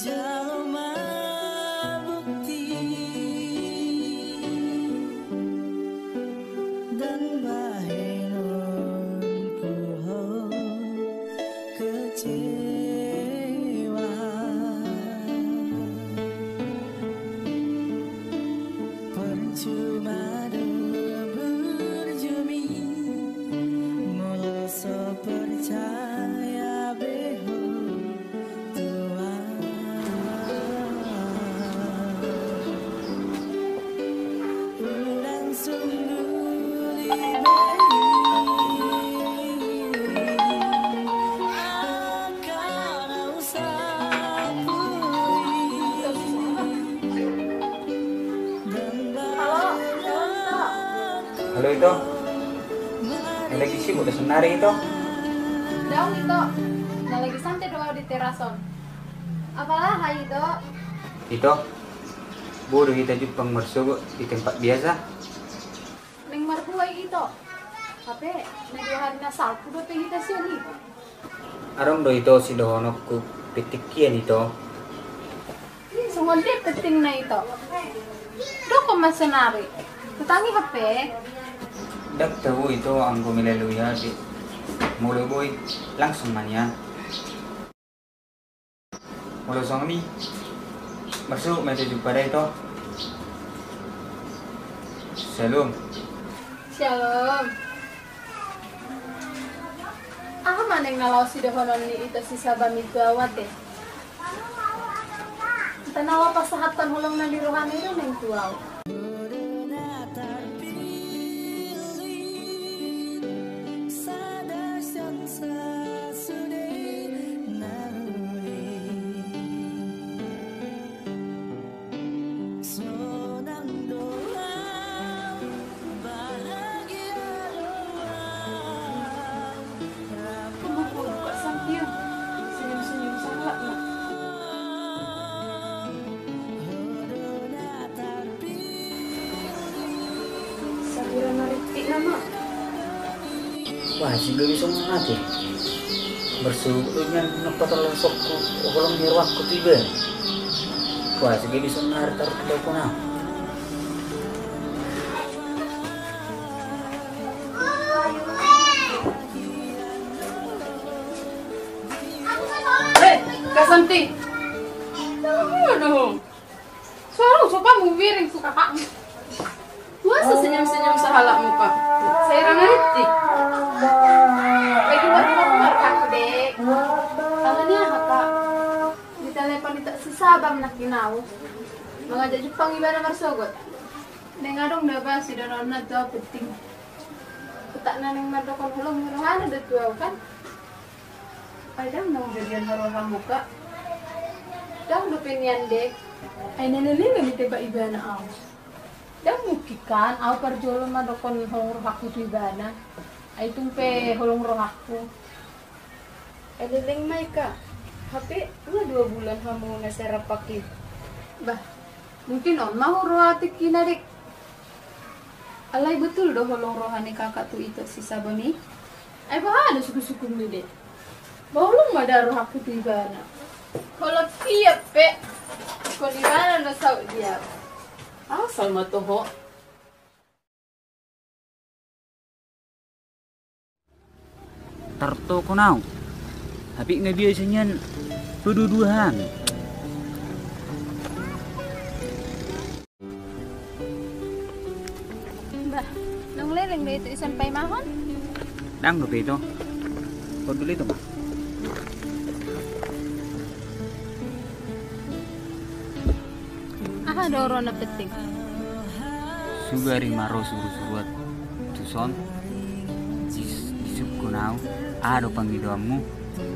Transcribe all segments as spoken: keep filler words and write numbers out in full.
Jalo ma bukti dan bahenonku ho kecewa. Percuma do burju mi molo so percaya be ho. Halo, Ito. Lagi sibuk do saonari, Ito? Daong, Ito. Na lagi santai do au di teras on. Apala, Ito? Ito, boi do hita jumpang marsogot di tempat biasa? Naeng marbue, Ito. Hape na dua ari na salpu dope hita sian i. Adong do, Ito, sidohononku, penting hian, Ito. Songon dia pentingna, Ito? Dok ma saonari. Hutangi hape. Ndang tau, Ito, anggo melalui hape. Molo boi, langsung ma nian. Molo songon i, marsogot ma hita jumpa da, Ito. Syalom. Syalom. Aha ma naeng na laho sidohonon ni ito si Sabam i tu au ate? Ita na laho pasahathon holong na di rohana i do naeng tu au. Senyum-senyum sahalak ma. Sahalak na ripit nama. Wah, si gabe songon ate. Marsogot do nian nang patorlasonku holong ni rohangku tu ibana. Wah, si gabe songon ate tartokon au. Hei, Kak Santi. Aduh. Suara sopamu miring tu kakakmu. Masa senyum-senyum sahalak muka? Saya ra ngerti. Lagi buat apa aku, Dek? Tangannya apa? Ditelepon ito si Sabam nangkin au. Mangajak jumpang ibana marsogot. Naeng adong do ba sidohononna tu au penting. Hutakna naeng mandok holong ni rohana do tu au kan. Ai ndang na hujadian haroa hamuka. Ndang dope nian, Dek. Ai na leleng do diteba ibana au. Ndang mungkin kan au parjolo mandok holong rohangku tu ibana. Ai tung pe holong rohangku. Ai leleng ma i, Kak. Hape nga dua bulan hamu na sai rap i. Bah, mungkin on ma huroha tingkina, Dek. Alai betul do holong roha ni kakak tu ito si Sabam i? Ai boha do sungkun-sungkunmi, Dek? Ba holong ma da rohangku tu ibana. Holong hian pe. Ingkon ibana na saut di au. Asal ma toho. Tartokon au. Hape nga biasa nian paduaduahan. Bah, naung leleng do ito ison paimahon? Ndang dope ito. Hot dulu ito, Bah. Aha do roha na penting? Suda ri ma ro surusuruan tuson. Dis-, disungkun au, aha do pangidoanmu?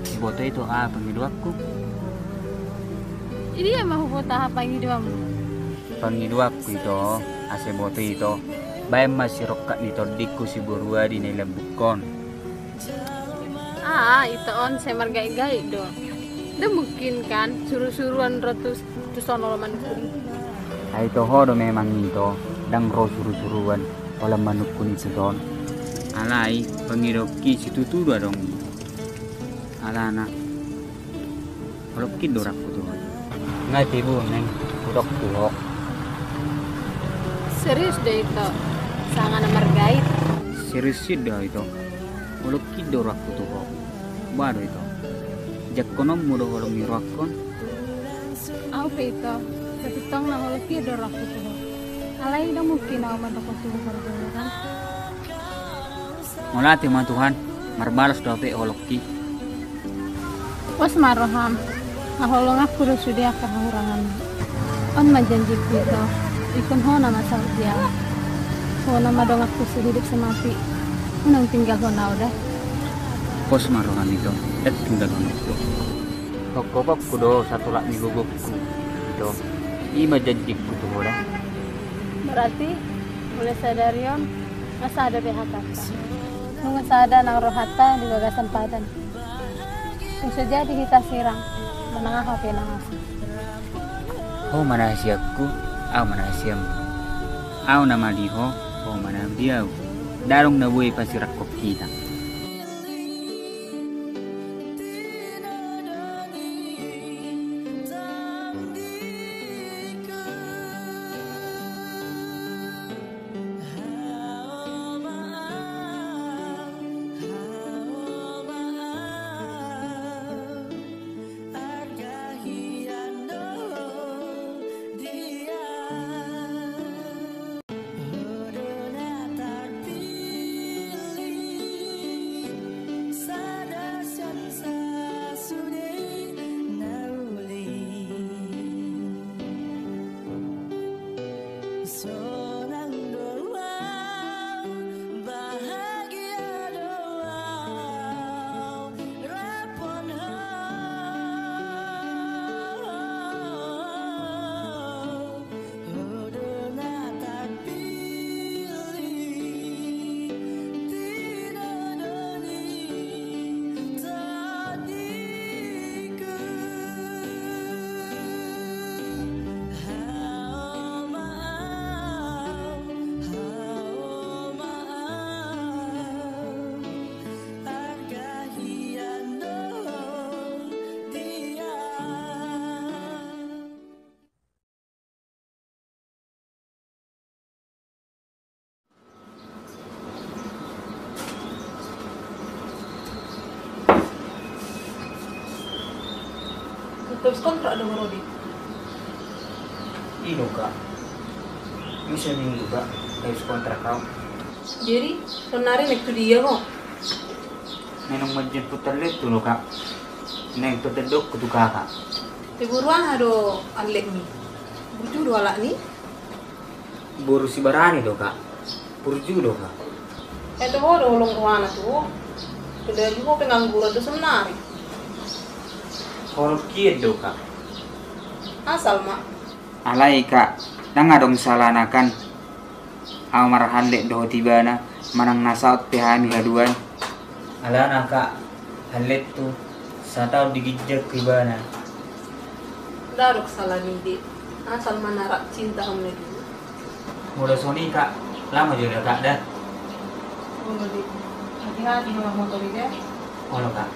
Diboto ito aha pangidoanku? Idia ma huboto aha pangidoanmu? Pangidoanku ito, asa boto ito, baen ma sirongkap ni tondingku si boru Adi na i lambungkon. Aa, ito on sai margaitgait do. Ndang mungkin kan surusuruan ro tu, tuson olo manungkun i. Ai toho do memang ito, ndang ro surusuruan olo manungkun i tuson. Alai pangidoanki situtu do adong i. Alana holongkin do rohangku tu ho. Nga tibu neng, hudok tu ho. Serius do ito, sanga na margait. Serius i do ito. Holongki do rohangku tu ho. Ba do ito. Jangkononmu do holong ni rohangkon. Au pe ito, tapi tong na holongki do rohangku tu ho. Alai dang mungkin au mandok tu ho pargaulan. Mauliate ma Tuhan, marbalos dope holongki. Pos ma roham, haholonganku do sude angka hahuranganmu. On ma janjingku ito, ingkon ho nama saut di au. Ho nama donganku sehidup semati, unang tinggalhon au da. Pos ma roham ito, dang tinggalhon ho. Hongkopanku do satolap ni gogongku ito, i ma janjingku tu ho da. Berarti mulai sadari on, nga sada be hatanta. Nunga sada nang rohanta di bagasan padan. Tung so jadi hita sirang, manang aha pe na masa. Ho ma na hasianku, au ma na hasianmu. Au nama di ho, ho ma nama di au. Dang adong na boi pasirangkon hita. Habis kontrak do ho, Rodi? I do, Kak. Bisa minggu, Kak, habis kontrak au. Jadi, sonari naeng tu dia ho? Naeng manjemput hallet tu do, Kak. Naeng tu tendokku tu kakak. Te boru aha do halletmi? Burju do halakni? Boru Sibarani do, Kak. Burju do, Kak. Ate ho do holong rohana tu ho. Pala di ho pengangguran do sonari. Holong hian do, Kak. Asal ma. Alai, Kak, dang adong salahna kan. Au marhallet dohot ibana, manang na saut pe hami haduan. Alana, Kak, hallethu, sataon di ginjangku ibana. Dang adong salahna i, Dek. Asal ma na rap cinta hamu na dua. Molo songon i, Kak, laho ma jo da, Kak, da. Olo, Dek. Hati-hati ma motor i da. Olo, Kak.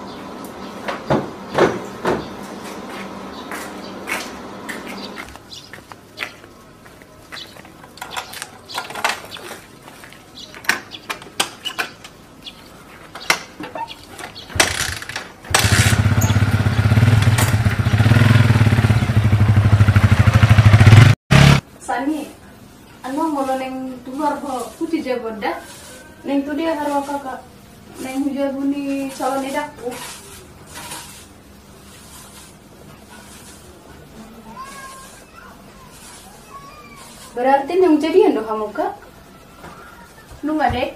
Sani, anu molo naeng tu luar ho, hujabu da. Naeng tu dia haroa kakak? Naeng hujabu ni calon edangku. Berarti naeng jadian do hamu, Kak? Nunga, Dek.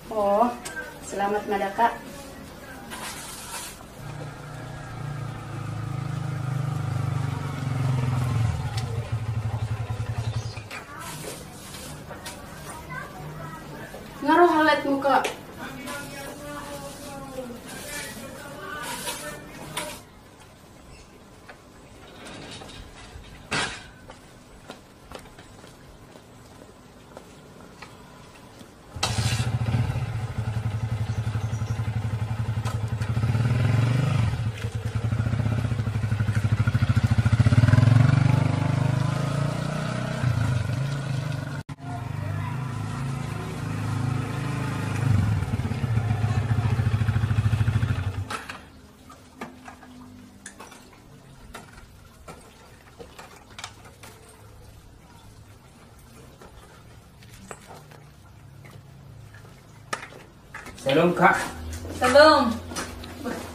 Oh, selamat ma da, Kak. Nga ro halletmu, Kak. Shalom, Kak. Shalom.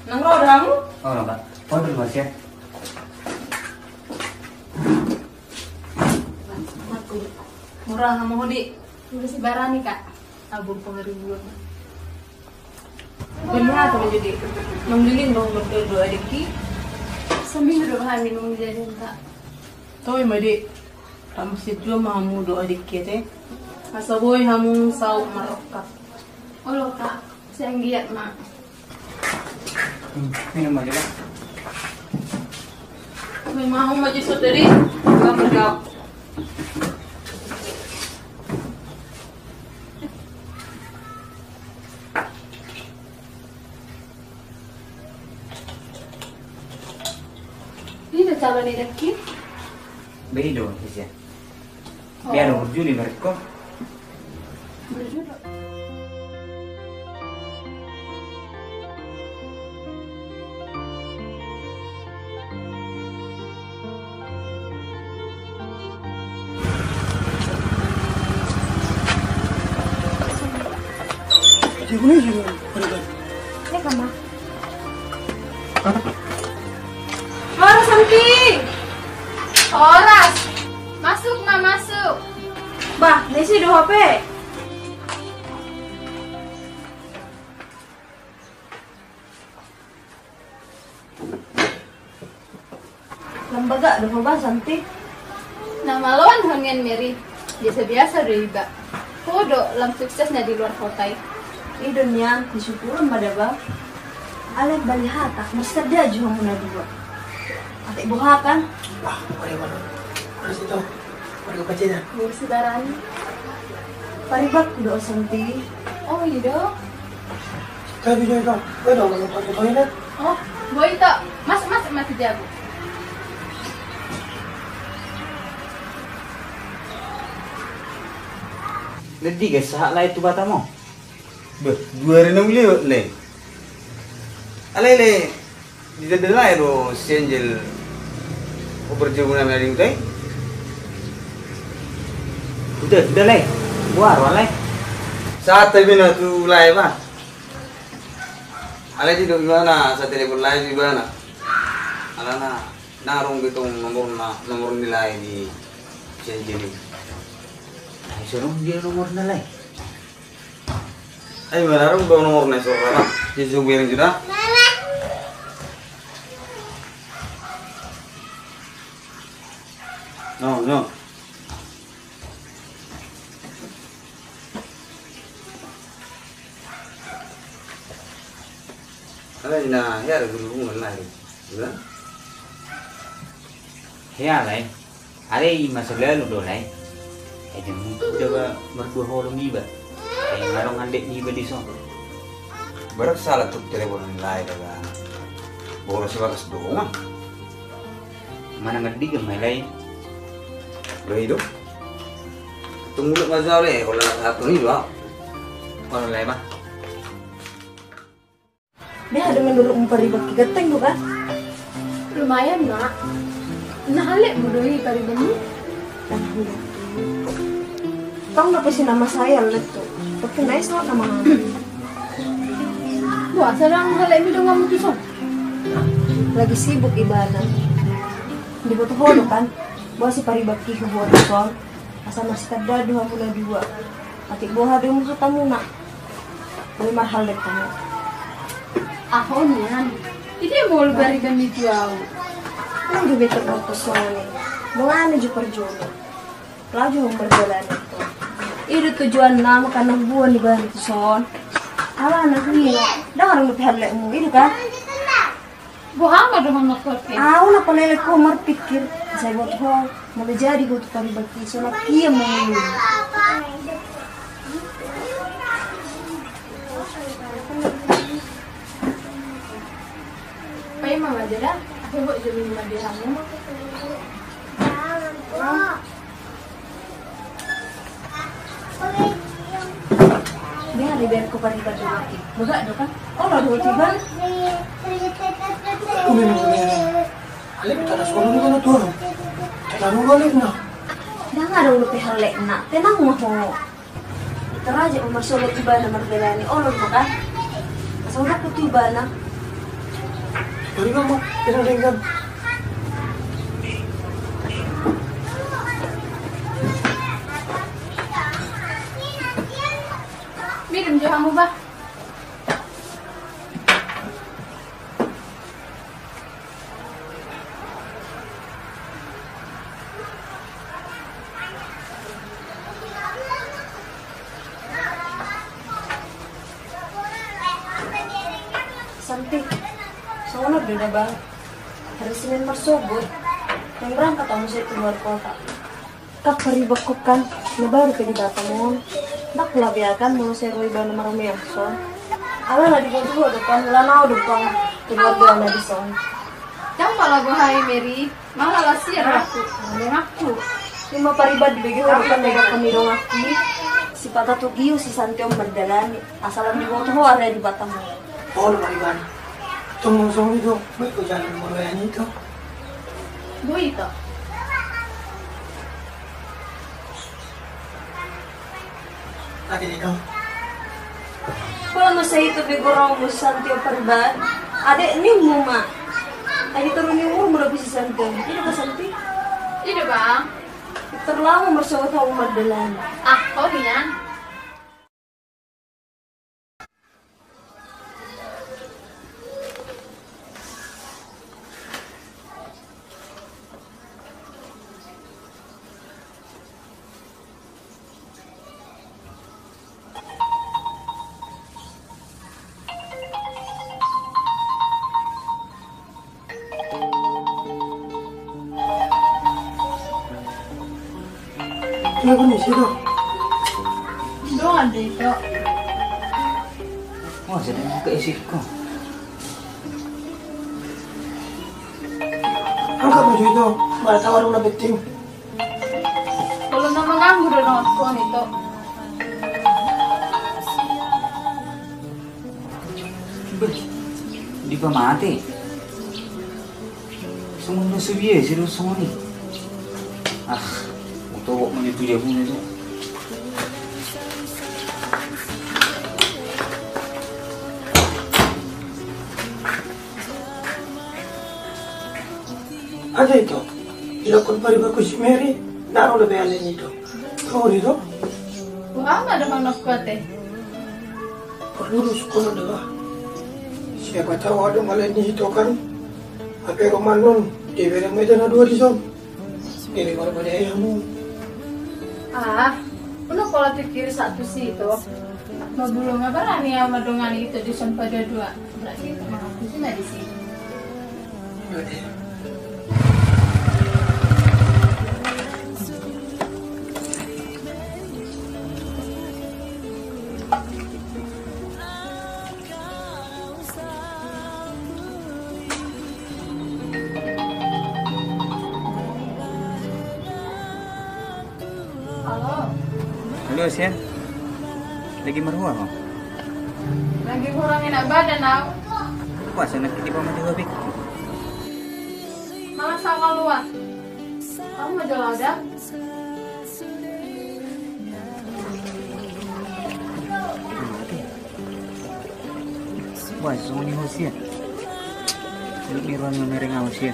Nang ro do hamu? Oh, nang, Kak. Oh, terima kasih ya. Mura hamu, Hodi. Mura si barani, Kak. Abur pengaribuan. Bani hata ma jadi. Nang leleng do mardua adikki. Sambil do hami nung jadi, Kak. Toi ma, Dik. Rap marsijujuran ma hamu dohot adikki ate. Asa boi hamu saut marrongkap. Olo, Kak. Sai anggiat ma. Hmm, minum aja, Kak. Minum aja, Saudari. Gua menjawab. Ini udah calon ini, Ki? Beda, Sia. Dia ada burju di mereka. Burju, Dok. Horas, Santi! Horas! Masuk, Ma, masuk! Bah, na ise do hape? Lam bagak do ho, Bah, Santi? Na maloan ho nian, Meri. Biasa-biasa do iba. Ho do lam sukses na di luar kota i. I do nian, disyukuri ma da, Bah. Alai bani hata, marsada jo hamu na dua. Atik boha kan? Ah, pare, pare. Harus itu. Pare, pare. Harus barani. Paribakku do, Santi. Oh, i do. Tapi dia itu, dia udah mau ke toilet. Oh, boi, Tok. Masuk, masuk, masuk jago. Ledi, guys, sahat lah itu batamu. Beh, dua hari na uli, Leng. Alai, Leng. Di dada lae do si Angel. Ho berjemur na di huta i. Huta, huta lae. Boha ro lae. Sahat tahe be na tu lae, Bah. Alai didok ibana, satelepon lae tu ibana. Alana ndang adong be tong nomorna, nomor ni lae di si Angel i. Ai so adong dia nomorna lae. Ai, mana adong do nomorna, so ra. Jadi so bereng sudah. No, no. Alai na hea do hubungan lae. Hea lae. Alai i masa lalu do lae. Ede mungkin coba mardua holong iba. Ai ngarong andek iba di son. Berarti salah tu telepon lae da. Boros bagas dongan. Mana ngedi ga mai lae. Lo hidup. Tunggu dulu masa lae, kalau satu ni dua. Kalau lae mah. Dia ada menurut memparibak ganteng tu kan? Lumayan, Mak. Nah, halek bodo i paribanmu. Tong na pasti nama saya letu. Tapi naik sama nama. Wah, serang halek mi dong kamu tuh, Son. Lagi sibuk ibana. Di foto-foto kan? Bawa si paribakki ke buat Son. Asa marsitanda do hamu na dua. Atik boha do hamu hatamuna. Boi marhal dek hamu. Aho nian. Ide molo bari dan itu au. Nang do betok waktu soalnya. Dongani jo perjuangan. Laju hamu mardalan itu. Ido tujuan nama karena buan di bari tu Son. Ala anak ni. Dang orang lebih halekmu. Ido kan? Boha ma do hamu nangkorte? Au na palele ho marpikir, sai buat ho, molo jadi ho tu paribakki, so na kia mangulu. Paima ma jada, ape buat jadi ma di hamu. Dia ada biar ku pari batu mati. Boga do kan? Oh, lo dua tiba. Alek, tara sekolah ni kan tuh. Tara lu balik na. Dang ada ulu pe halek na. Tenang ma ho. Teraja ma marsogot ibana mardalani, olo ma kan? Asa hudok tu ibana. Bari ma, ma, tenang, tenang. Minum jo hamu, bah. Santi, songon on do da, Bang. Hari Senin marsogot, naeng berangkat au muse tu luar kota. Kan paribanku kan, na baru pe di Batam on. Ndang pola be au kan molo sai ro ibana marmeam son. Alana diboto ho do kan, alana au do kan keluargana dison. Jam pala boha i, Meri? Mala las ia do aku, donganku. Ima pariban, dibege ho do kan, didok hami donganki. Sipata tu giu si Santi on mardalani. Asal diboto ho area di Batam on. Olo pariban. Tong songon i do, baen ho jalan molo ea ni to. Boi to. Ate ni to. Pola masa i tu be goromu Santi on pariban. Adek nimu ma. Adi toru ni umurmu dope si Santi on. I do ba Santi? I do, Bang. Terlalu marsogot hamu mardalani. Ah, oh iya. Telepon ise do? Dongan do ito. Wah, jadi buka isi ko. Angkat ma jo ito, mana tahu ada penting. Kalau nama ganggu do dongan ko ito. Beh, dipa mate. Songon na so biasa do songon i. Ah, hutohop ma jo tu jabuna jo. Ate ito, didokkon paribanku si Meri, ndang ro dope ale ni ito. Ro do ito. Boha ma dohononku ate? Porlu do sungkunon do bah. Siapa tahu adong ale ni ito kan. Hape ro ma annon, dibereng ma ito na dua dison. Jadi marbadai hamu. Ah, unang pola pikiri sahat tu si ito. Marbulung ma barani au mandongani ito dison paduadua. Berarti ito mangaku si na disi. Halo. Halo, Sian. Lagi marhua ho? Lagi kurang enak badan au. Puasa nak di pama di hobi. Malas au kaluar. Hamu ma jolo da. Wah, songon i ho, Sian. Ini ruang mereng au, Sian.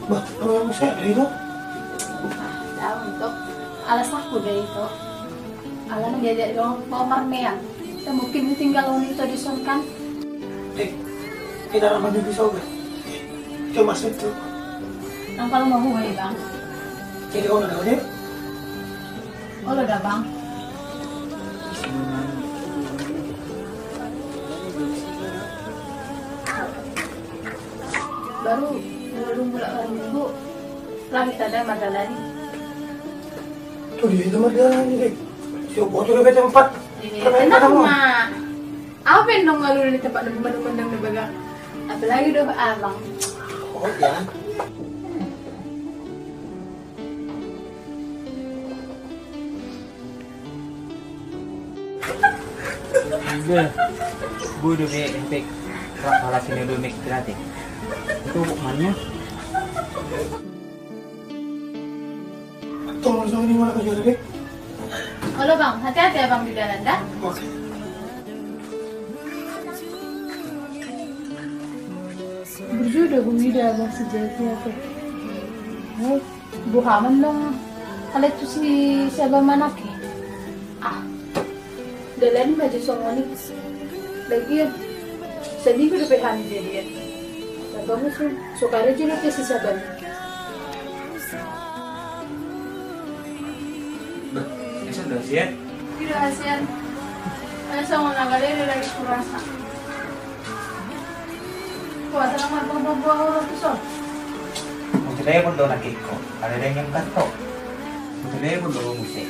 Bah, ruang saya do ito. Daun to. Alasanku do ito. Alana diajak donganku marmeam. Mungkin tinggal on ito dison kan. Eh, kita ramah di pisau kan. Ito maksud tu. Nang kalau mau gue bang. Jadi kau udah deh. Olo da bang. Baru, baru mulak hari Minggu. Lagi tanda mardalani. Tuh dia itu mardalani deh. Siapa tuh dapat tempat? Tenang ma. Au pe ndang malu di tempat na mandang-mandang na bagak. Apalagi do abang. Oh ya. Beh, boi do be empek rap halasi na do mek gratis. Itu buk mania. Tolong songon i ma na kajana de. Olo bang, hati-hati ya bang di jalan da. Oke. Burju do huida bang sejati aku. Boha ma nang ale tu si Saba manang i. Ah. Dalan ma jo songon i. Lagian, sandiri dope hami jadian. Saba musu, so karejo dope si Saba. Bah, esa do hasian? Tidak hasian. Esa songon na galele lagi kurasa. Kuasa nama buah-buah orang tu son. Mutu daya pun do na kiko, ada daya nyemkat ko. Mutu daya pun do muse.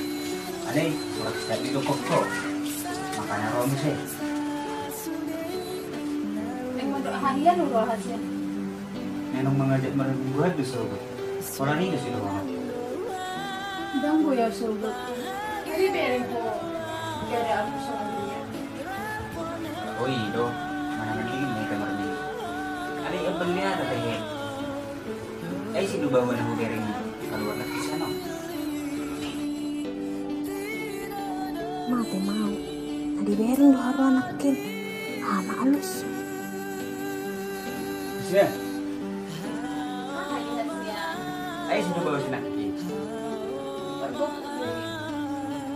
Ane, kurang sedap di dokok ko. Makanya roh muse. Neng mandok harian udah hasil. Nenong mangajak maribung buat do sobat. Pola ni do si doang. Ganggu ya sobat. Ini bereng ko. Gak ada aku sama dia. Oh iya do. Mana mending ni kamar ni. Ada yang beli ada kayaknya. Eh si do bawa na hubereng kaluar na di sana. Mate mau. Adi bereng do haru anakin. Ama alus. Sia. Ai si do bawa si naki.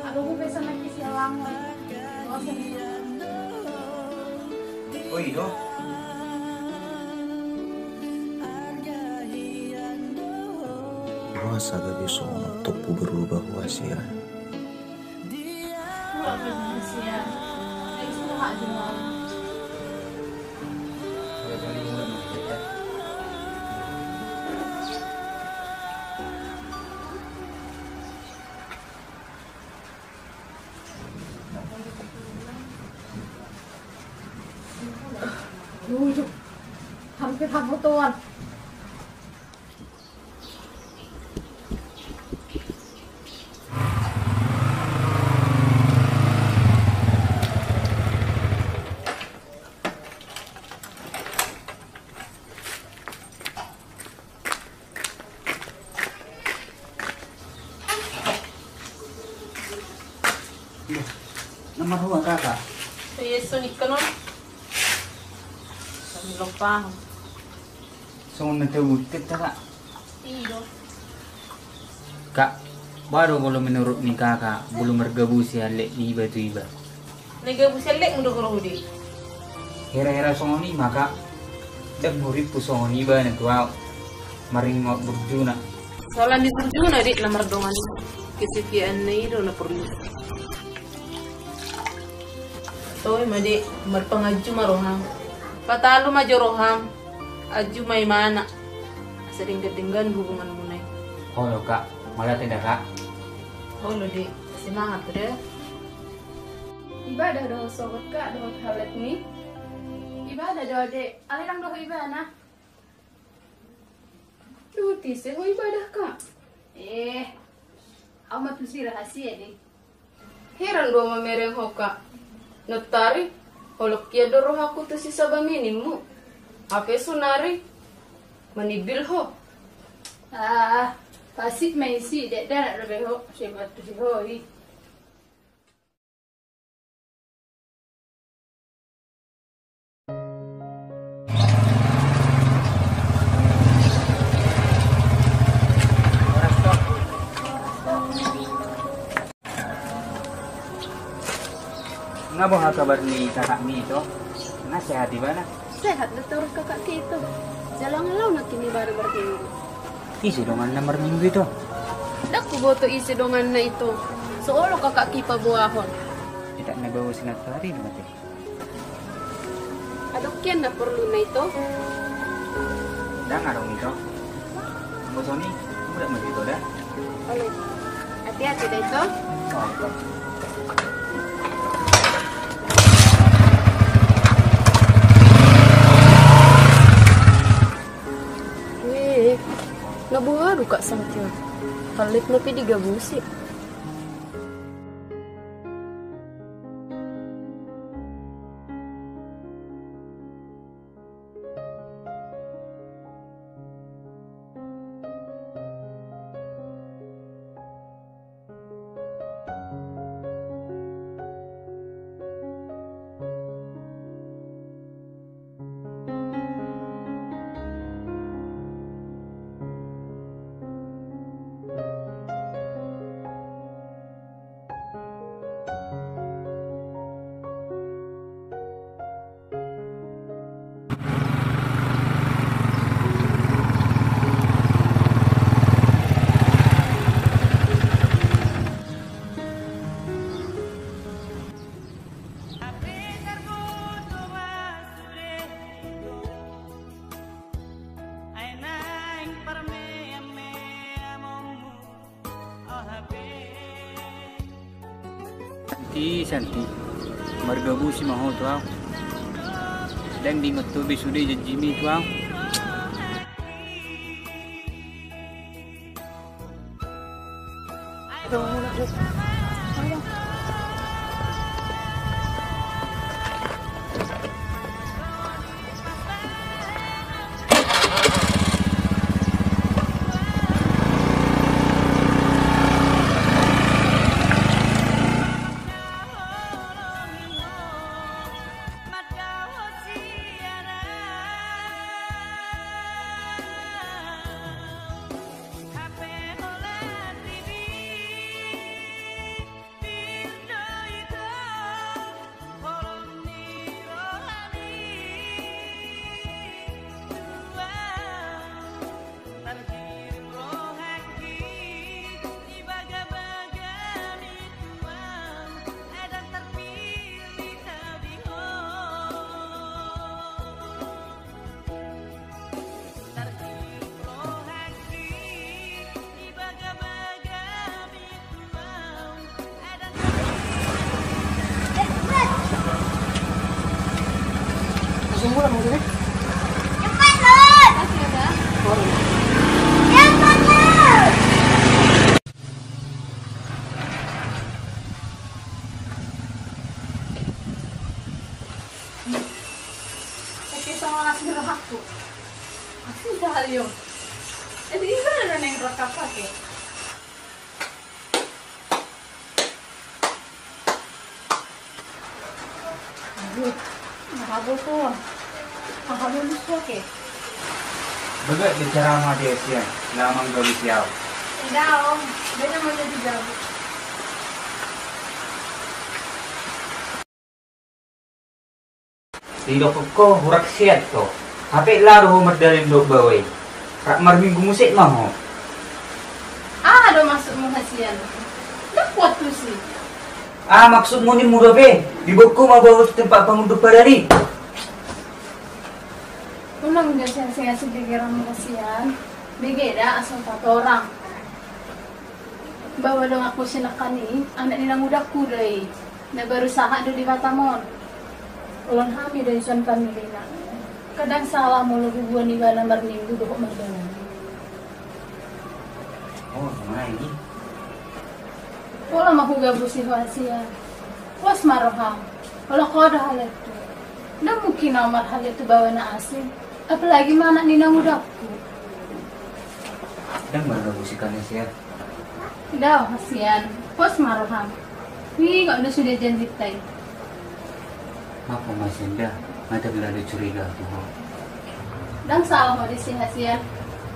Aku bisa naki sialang. Oh iya do. Rasa gabe songon toppu berubah wasiat. Ujuk. Hampir hamutuan. Na marhua kaka. Iya sonik kanon. Sambil lopang. Songon na tau kak. Kak, boha do molo menurut ni kaka, molo margabusi hallet ni iba tu iba? Na gabusi hallet molo do rohangku. Hera-hera songon i ma kak. Dang hurimpu songon iba na tu au. Maringot burjuna. Soal ni burjuna dek na mardongan. Kesetiaan na i do na porlu. Toe ma dek, marpanganju ma roham. Patalu ma jo roham. Anju ma imana. Asa denggan-denggan hubunganmuna i. Olo kak, mauliate da kak. Olo dek, semangat da. Ibadah do sogot kak dohot hallet ni. Ibadah do dek, ale dang dohot ibana. Tuti se ho ibadah kak. Eh, au ma tusi rahasia dek. Heran do au mamereng ho kak. Nantari, holong hian do rohangku tu si Saba ninmu. Hape sonari, manimbil ho. Ah, pasik ma isi, dek danak dope ho, sebat tu si ho i. Nga boha kabar ni kakakmi ito? Nga sehat ibana? Sehat do torus kakakki ito. Jala nga laho nangkin ibana marminggu. Ise donganna marminggu ito? Ndang huboto ise donganna ito. So olo kakakki paboahon. Itak na bawa sinatari do mate. Adong hian na porluna ito? Ndang adong ito. Anggo songon i, muda ma ito da. Olo. Hati-hati da ito. Oh, ito. Weh, na boha do kak sangkio. Hallet na pe digabusi. Santi, Santi, margabusi ma ho tu ahu. Ndang diingot ho be sude janjimi tu ahu. Oke, sama nasi rohakku. Nasi sahali on. Jadi, iba ada neng rohakku, oke. Aduh, mahabo tuh. Mahabo lu, oke. Bagak di cara ma dia sian, lamang gawi siau. Enggak, Om. Beda mau jadi gawi. Didok ho hurang sian to. Hape laho ho mardalin dohot baoa i. Rap marminggu muse ma ho. Aha do maksudmu hasian? Ndang kuat tusi. Ah, maksudmu ni muda be. Diboan ho ma baoa tu tempat pangunduk padan i. Unang do sian sian si pikiranmu hasian. Bege da asal tatorang. Baoa donganku si nangkan i, anak ni nangudangku do i. Na baru sahat do di Batam on. Olo hami do ison familina. Kadang salah molo huboan ibana marminggu dohot mardalan. Oh, songon i. Olo ma hugabusi ho hasian. Pos ma roham. Olo ho do halak tu. Ndang mungkin au marhalak tu baoa na asing. Apalagi ma anak ni nangudangku. Ndang margabusi kan hasian. Daong hasian, pos ma roham. Huingot do sude janjinta i. Maaf ma hasian da, nga terlalu curiga tu ho. Ndang salah ho disi hasian.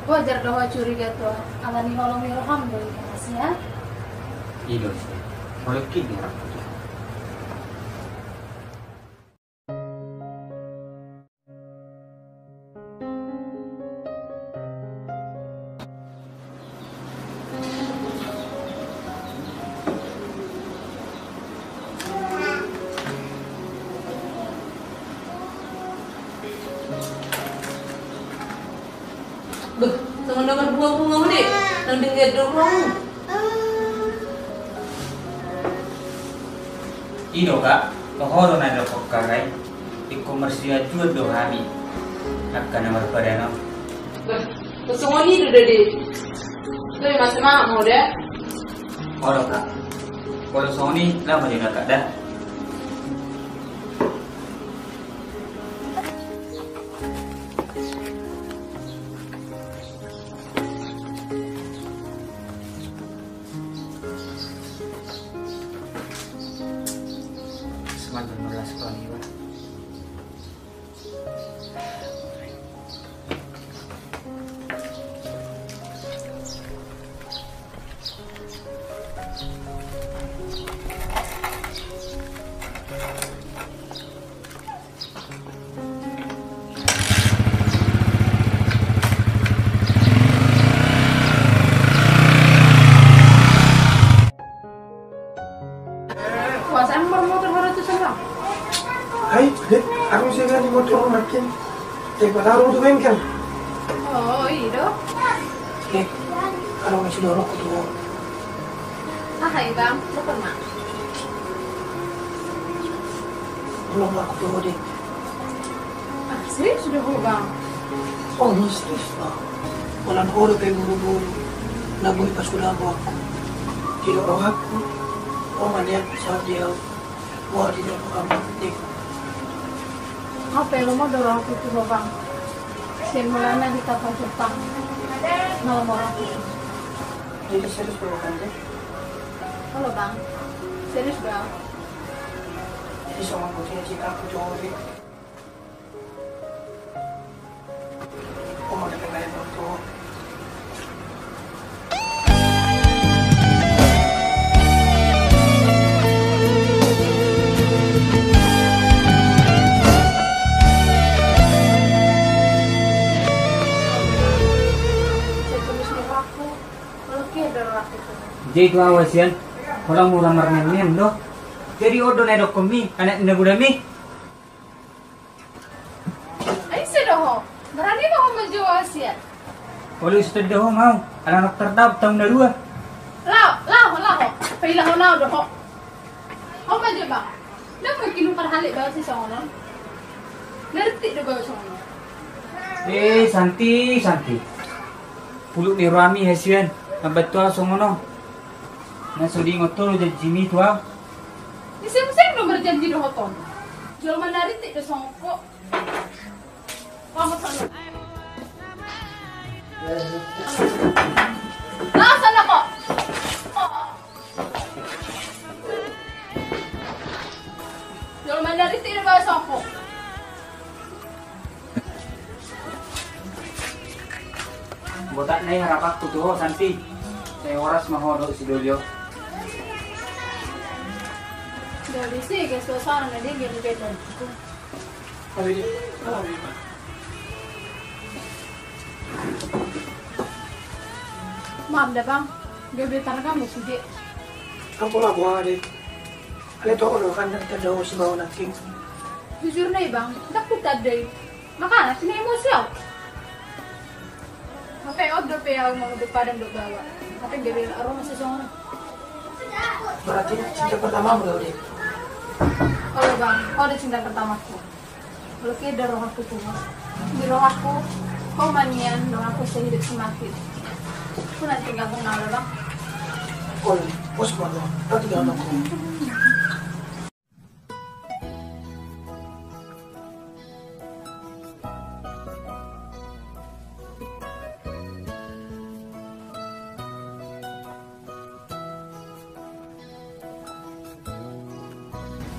Wajar do ho curiga tu ho, alani holong ni roham do i hasian. I do hasian. Holong ni roham. Beh, songon na marbunga-bunga uli, nang denggan do rohangmu. I do, Kak, toho do na didok ho, Kak, ai. Ingkon marsiajuan do hami angka na marpadan on. Bah, songon i do, Dede. Gabe ma semangat ma ho da. Olo, Kak. Molo songon i, laho ma jo, Kak, da. Semangat merasa kau ni, Bang. Oke, Martin. Jadi, pada tu bengkel. Oh, i do. Oke. Kalau masih dorong tu. Ah, hai, Bang. Lupa, Mak. Belum aku tu, Dek. Ah, serius do ho, Bang? Oh, serius, Bang. Holan ho do pe buru-buru. Na boi pas udah aku. Tidak roh aku. Oh, maniak saat dia. Wah, tidak roh aku. Dek. Apa yang mau dorong aku tu, Bang? Sian mulana di kapal Jepang. Malam orang tu. Jadi serius, Bang, kan, Dek? Halo, Bang. Serius, Bang. Jadi sama aku, cita-cita aku jauh, Dek. Jadi tu awas, Yan. Holan mura marnian-nian do. Jadi on do na didokkon mi, anak ni na godang i. Ai, ise do ho? Berani ma ho manjou au sian? Olo, ise do ho mau? Ala nang tardapot taon na dua. Laho, laho, laho. Pailahon au do ho. Ho ma jo, Bang. Ndang mungkin huparhalek bagas si songon on. Ndarti do bagas songon on. Eh, Santi, Santi. Puluk ni rohami hasian. Mambantu au songon on. Na so diingot ho do janjimi tu au. Di seng-seng do marjanji dohot on. Jolma na rintik do songon ho. Pamot sano. Laho sano ho. Jolma na rintik do bagas songon ho. Botak na i harapanku tu ho, Santi. Sai horas ma ho dohot si Dolly on. Dolly, si gas suasana na dia game game. Maaf da, Bang. Gabe targanggu sude. Ampun, ampun, Ade. Ale toko do kan, ndang tanda ho sibawa nangkin. Jujur na i, Bang, ndang hutanda i. Makana, tina emosi au. Hape on dope au mangudut padang dohot baoa. Hape gabe ro ma sisongon. Berarti cinta pertamamu do, Dek? Olo, Bang, ho do cinta pertamaku. Molo ke do rohangku tu ho. Di rohangku, ho ma nian donganku sehidup semati. Unang tinggalhon au da, Bang. Olo, pos ma do, unang tinggalhon au.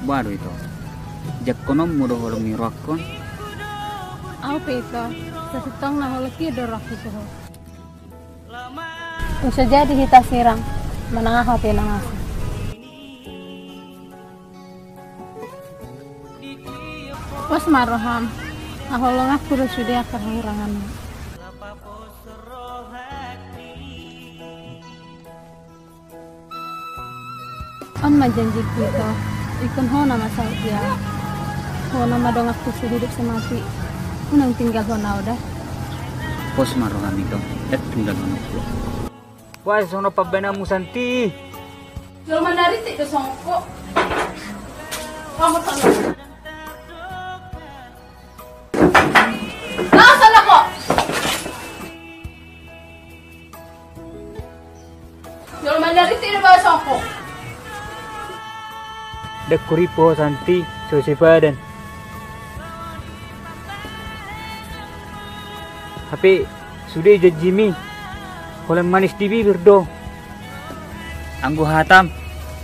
Boha do ito? Jangkononmu do holong ni rohangkon? Au pe ito, sasintongna holan i do rohangku tu ho. Unang so jadi hita sirang, manang aha pe na masa. Pos ma roham, haholonganku do sude angka hahuranganmu. On ma janjiku ito, ingkon ho nama saut dia. Ho nama donganku sehidup semati. Unang tinggalhon au da. Pos ma roham ito, ndang tinggalhon ho. Wah, songon pambahenanmu, Santi. Jolma na rintik do songon ho. Pamot sano. Laho sano ho. Jolma na rintik do bagas songon ho. Ndang hurip ho, Santi, so sipadan. Hape sude janjimi, holan manis di bibir do. Anggo hatam,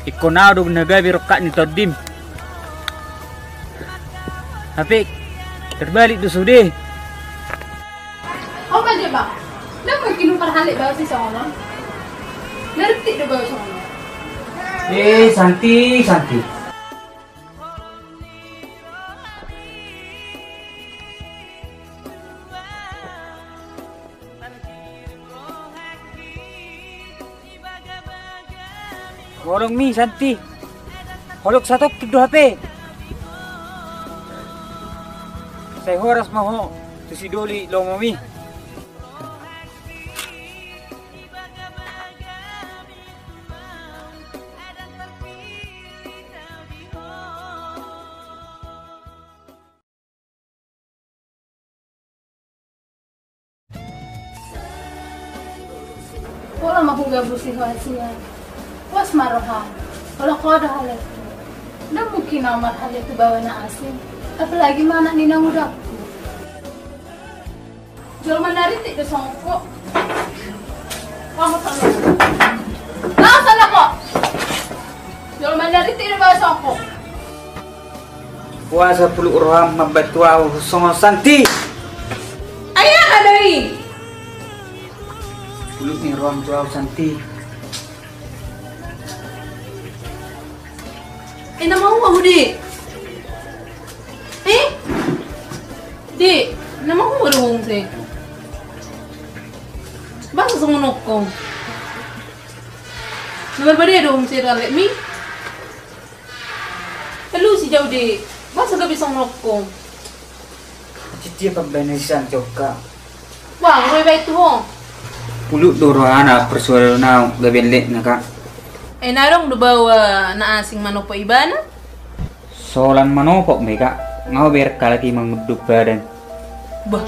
ingkon au do na gabe rongkap ni tondim. Hape terbalik do sude. Ho ma jo, Bang. Ndang mungkin huparhalek bagas sisongon on. Ndarti do bagas songon on. Eh, Santi, Santi. Holong mi, Santi. Holong satongkin do hape. Sai horas ma ho tu si Doli lomomi. Pola ma hugabusi ho asi an. Pos ma roham. Olo ho do halehon. Ndang mungkin au marhalehon tu baoa na asing. Apalagi ma anak ni nangudangku. Jolma na rintik do songon ho. Ho, ho, ho. Laos ala ho. Jolma na rintik do baoa songon ho. Boasa pulut roham mambaen tu ahu songon Santi? Ai aha do i? Pulut ni roham tu ahu, Santi. Eh, na maua ho, Dik. Eh? Dik, na maua do ho muse. Boasa songon on ho? Na marbadai do ho muse dohot alekmi? Alusi jo, Dik. Boasa gabe songon on ho? Cicip pambaenan ni si Santi on, Kak. Bah, ro iba i tu ho. Pulut do rohana, parsualan au gabe alekna, Kak. Eh, na adong do baoa na asing manopot ibana? Solan manopot ma i, Kak. Nga bereng halak i mangunduk badan. Bah,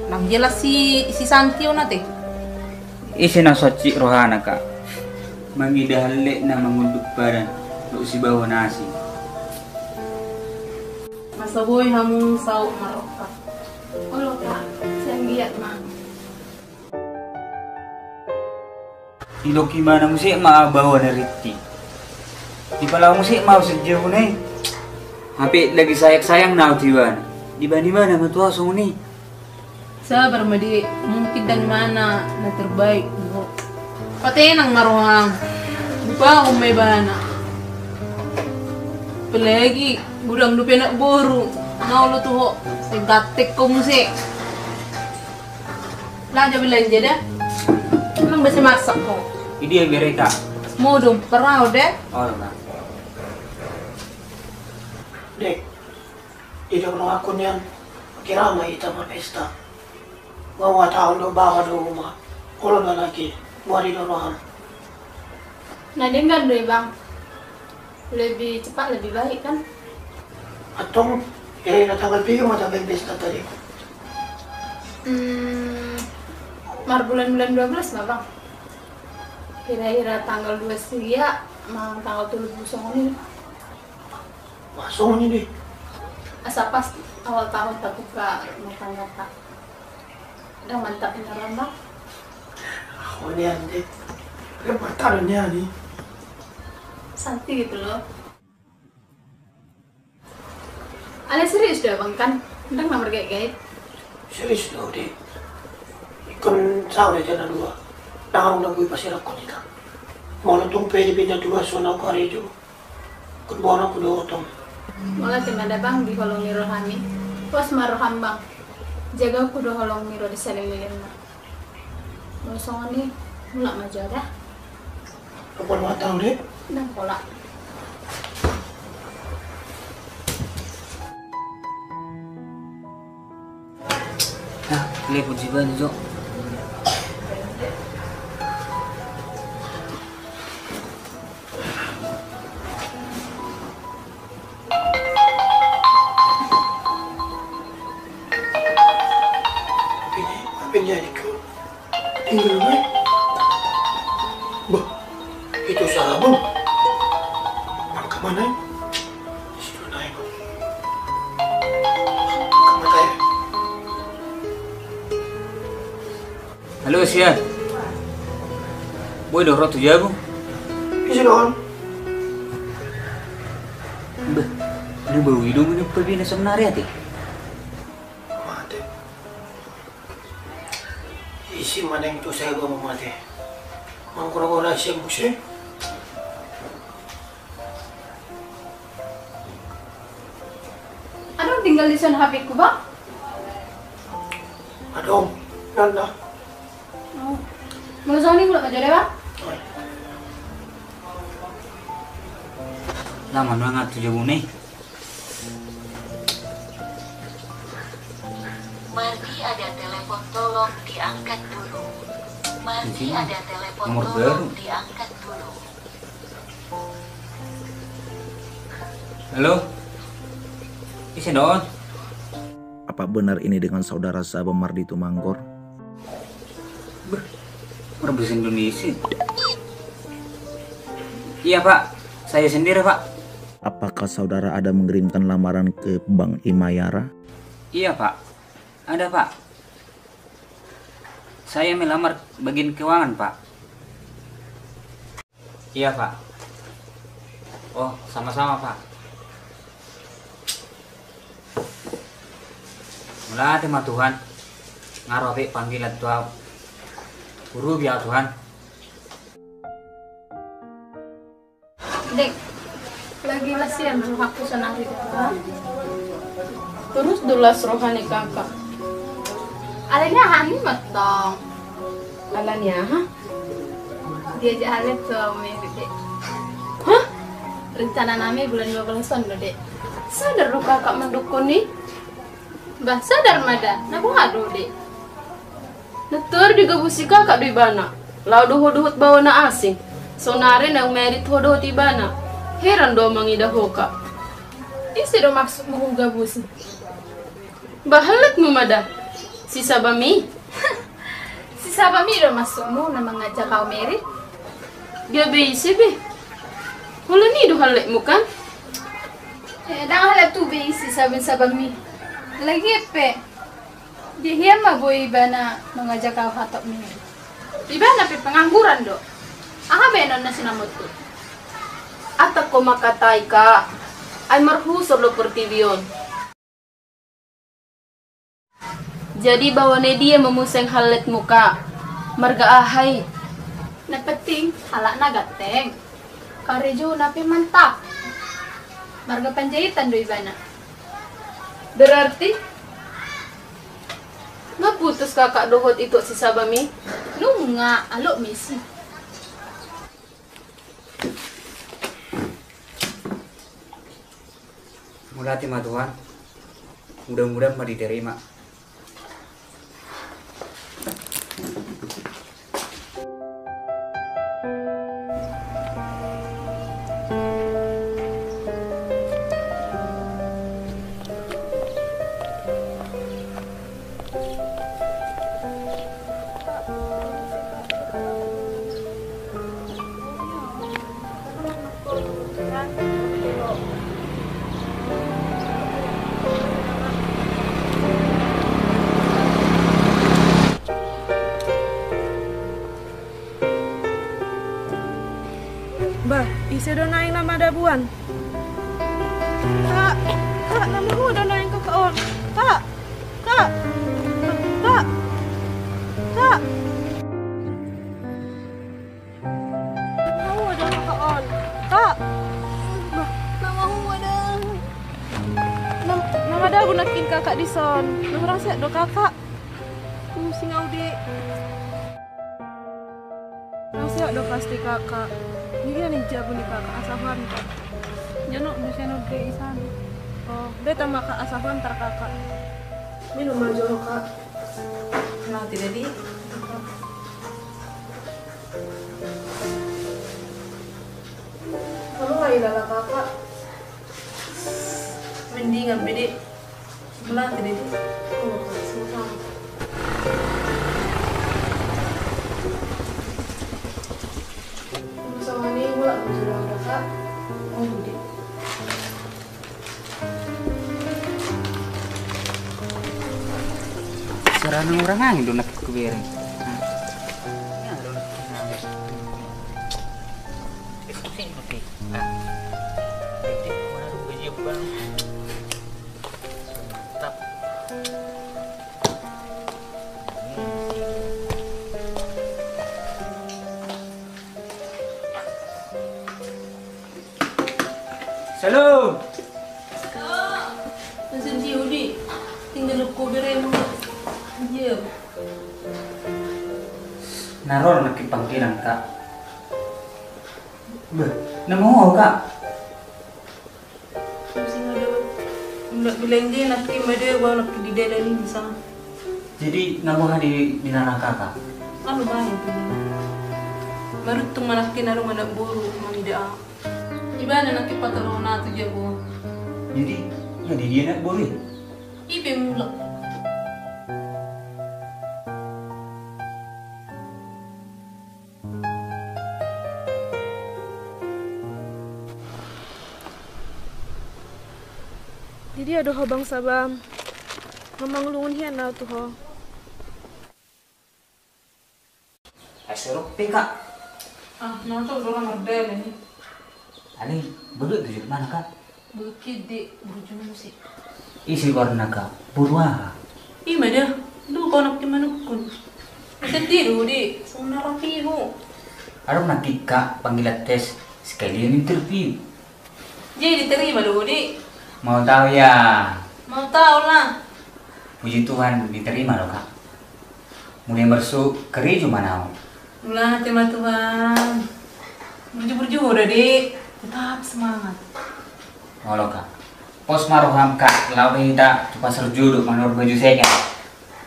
ndang jelas si, si Santi on ate. Ise na songon i rohana, Kak. Mangida alekna mangunduk badan dohot si baoa na asing. Masa boi hamu saut marroha. Olo, Kak, sai anggiat ma. Didok ibana muse ma ahu baoa na rintik. Dipalaho muse ma ahu sian jabuna i. Hape lagi sayang-sayangna ahu tu ibana. Dibaen ibana ma tu ahu songon i. Sabar ma, Dik, mungkin dang ibana na terbaik ho. Patenang ma roham. Dipahom ma ibana. Apalagi godang dope anak boru na olo tu ho. Sai ganteng ho muse. Laho jo belanja da. Emang bisa masak ho? Idia bere, Kak? Modom, parau da. Olo, Kak. Dik, didok rohangku nian, kira ma hita marpesta. Nga uhatahon do baoa do uma. Olo do alai, boha do roham? Na denggan do i, Bang. Lebih cepat lebih baik kan? Antong, kira-kira tanggal piga ma tabaen pesta tadi? Hmm, marbulan-bulan dua belas ma, Bang. Kira-kira tanggal dua sia, manang tanggal tolu pulu songon i. Wah, songon i do. Asa pas awal tahun tabuka rumah tangga, Pak. Ndang mantap beneran, Bang. Ahu nian, Dik. Ndang mantap nian i. Santi gitu loh. Alai serius do, Bang, kan? Ndang na margait-gait. Serius do, Dik. Ingkon saur hita na dua. Ndang adong na boi pasirakkon hita. Molo tung pe di pinda dua, songon au karejo. Ingkon boanonku do ho tong. Mauliate ma da, Bang, di holong ni rohami. Pos ma roham, Bang. Jagaonku do holong ni roha di salelenglelengna. Molo songon i, mulak ma jo au da. Ndang pola ma tahu, Dik. Ndang pola. Nah, telepon si Bani, Jo. Apa ini, apa ini adikku? Tinggal, Bang. Bah, itu sabun. Angka mana, ya? Di situ naik. Angka mata, ya. Halo, Sian. Boi do ro tu jabu? Ise do on? Bah, na boi do manu pabina sebenarnya, ate? Mate. Isi maneng tu saya gua mate. Mangkura-kura isi muse. Adong tinggal di sana H P-ku, Bang? Adong, nanda. Oh. Molo songon i mulak ma jo da, Bang. Lama nuaeng tu jabu ni. Mardi ada telepon, tolong diangkat dulu. Mardi ada telepon, tolong diangkat dulu. Halo? Ise do on? Apa benar ini dengan saudara Saba Mardi Tumanggor? Beh, berbahasa Indonesia. Iya, Pak. Saya sendiri, Pak. Apakah saudara ada mengirimkan lamaran ke Bank Himayara? Iya, Pak. Ada, Pak. Saya melamar bagian keuangan, Pak. Iya, Pak. Oh, sama-sama, Pak. Mauliate ma Tuhan, nga ro hape panggilan tu ahu. Hurupi ahu, Tuhan. Dek, lagi las ian rohangku sonari. Torus do las roha ni kakak. Alani aha ni mantong? Alani aha? Diajak hallet tu ahu Meri, Dek. Hah? Rencana nami bulan lima belas on do, Dek. Sadar do kakak mandok on i? Bah, sadar ma da, na boha do, Dek? Na tor digabusi kakak do ibana. Laho do ho dohot baoa na asing. Sonari naung merit ho dohot ibana. Heran do ahu mangida ho, Kak. Ise do maksudmu hugabusi? Bah, halletmu ma da. Si Sabami. Si Sabami do maksudmu na mangajak ahu merit? Gabe ise be? Holan i do halletmu kan? Eh, ndang hallet tu be i si Sabami-Sabami. Lagian pe, dia hian ma boi ibana mangajak ahu hatop merit. Ibana pe pengangguran do. Aha baenonna sinamotku? Antong ho mangkatai, Kak. Ai marhusor do portibi on. Jadi baoa ni dia ma muse halletmu, Kak? Marga aha i? Na penting halakna ganteng. Karejona pe mantap. Marga Panjaitan do ibana. Berarti nga putus kakak dohot ituak si Sabami? Nunga, alok ma isi. Mauliate ma Tuhan. Mudah-mudahan ma diterima. Bah, ise do naeng na madabuan? Kak, kak, na mahuda naeng kakak on. Kak, kak, kak, kak. Na mahuda kakak on. Kak. Bah, na mahuda. Na, na madabu nangkin kakak dison. Na hurang sehat do kakak. Pusing au, Dek. Nang sehat do pasti kakak. Dia ni jabu ni kakak, asa huan, Kak. Jano, bisa no be isan. Oh, beta maka asa huan tar kakak. Minum ma jo, Kak. Nanti, Dedi. Kamu lagi lala kakak. Mendingan be, Dek. Mauliate, Dedi. Oh, sama-sama. Sama ni, gua lagi jualan kakak. Oh, Dedi. Sarana orang angin do nak kubereng. Nah. Ya, do nak kubereng. Salam. Asa jio di tinggal ko beremu. Jio. Na ro nangkin panggilan, Kak. Beh, na mago, Kak. Pusing au. Mulak bilang dia nangkin mada, gua nangkin di dalan ini sama. Jadi na boha di, di na na kaka? Alu bae tu dia. Maruntung ma nangkin adong anak boru mangida au. Ibana nangkin patoruhon au tu jabu. Jadi na di dia anak boru i? I pe mulak. Di dia do ho bangsa bam? Nga mangalungun hian au tu ho. Ai so dok pe kak. Ah, nonton dora mardele ni. Alai, belut tu jut mana kak? Bukit di burju musik. Isi warna ka burwa. Ima dah, lu konak di manukun. Sedih lu di, sona rapihu. Adong na kika panggilan tes sekalian interview. Jadi diterima lu di. Mau tahu ya? Mau tahu lah. Puji Tuhan diterima lo kak. Mulai mersu kerejo manau. Mulate ma Tuhan. Burju-burju udah di. Tetap semangat. Olo kak. Pos ma roham kak, laho hita tu pasar juduk manurun baju seken.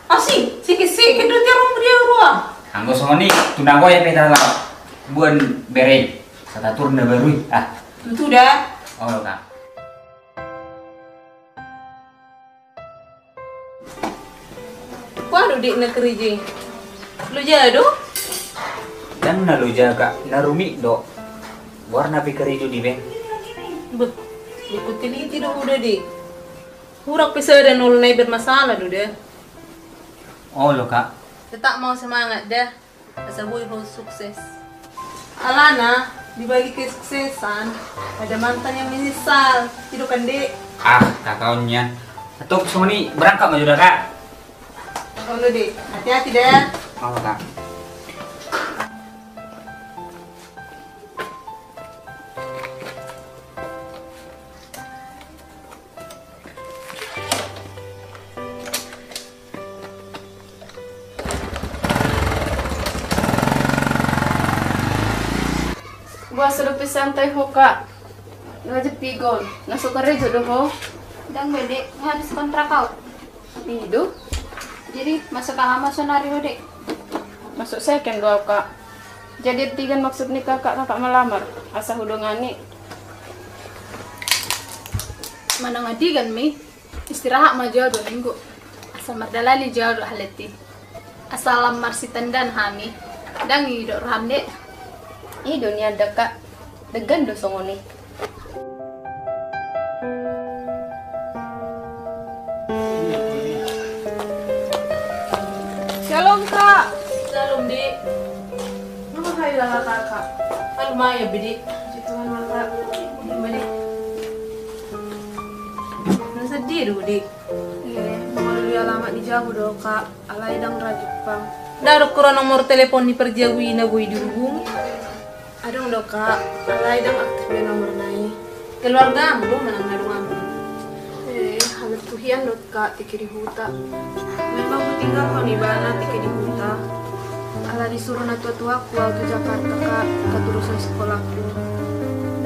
Asi, sikit-sikit do tiarong dia ruang. Anggo songoni, tunago ya peta laho. Buan berei, satatur na barui ah. Tutu dah. Olo kak. Kuanu dik na keriji. Loja do? Dang na loja kak, na rumit do. Warna pe keriji di beng. Beh, ikut teliti do udah dik. Hurak pe sada nol nai bermasalah do dah. Olo kak. Tetap mau semangat dah. Asa boi ho sukses. Alana, di balik kesuksesan ada mantan yang menyesal. Tidak kan dek? Ah, kakaonnya. Atau songoni berangkat maju dah kak. Kalau dek, hati-hati dah. Apa kak? Buasa dope santai ho kak. Raja pigon, na so karejo do ho. Dang bede, habis kontrak kau. Ido. Jadi masuk aha ma sonari ho dek? Masuk second do au kak. Jadi tigan maksud ni kakak, kakak melamar asa hudongani. Manang adigan mi. Istirahat ma jolo dua minggu. Asa mardalani jolo do haleti. Asa lam marsitandan hami. Dang i do roham dek. I do nian daka. Degan do songoni. Shalom kak. Shalom dek. Nunga hai lala kaka. Alu ma ya bede. Puji Tuhan maka. Ima dek. Na sedih do dek. Eh, mangalului alamat di jabu do kak. Alai dang ra jumpang. Dang adong hura nomor telepon ni parjabu i na boi dihubungi? Adong do kak. Alai dang aktif be nomorna i. Keluargam do manang na donganmu? Eh, halak tu hian do. Kak, tike di huta. Memang hutinggalhon ibana tike di huta. Ala disuru natua-tuaku au tu Jakarta kak, keterusan sekolahku.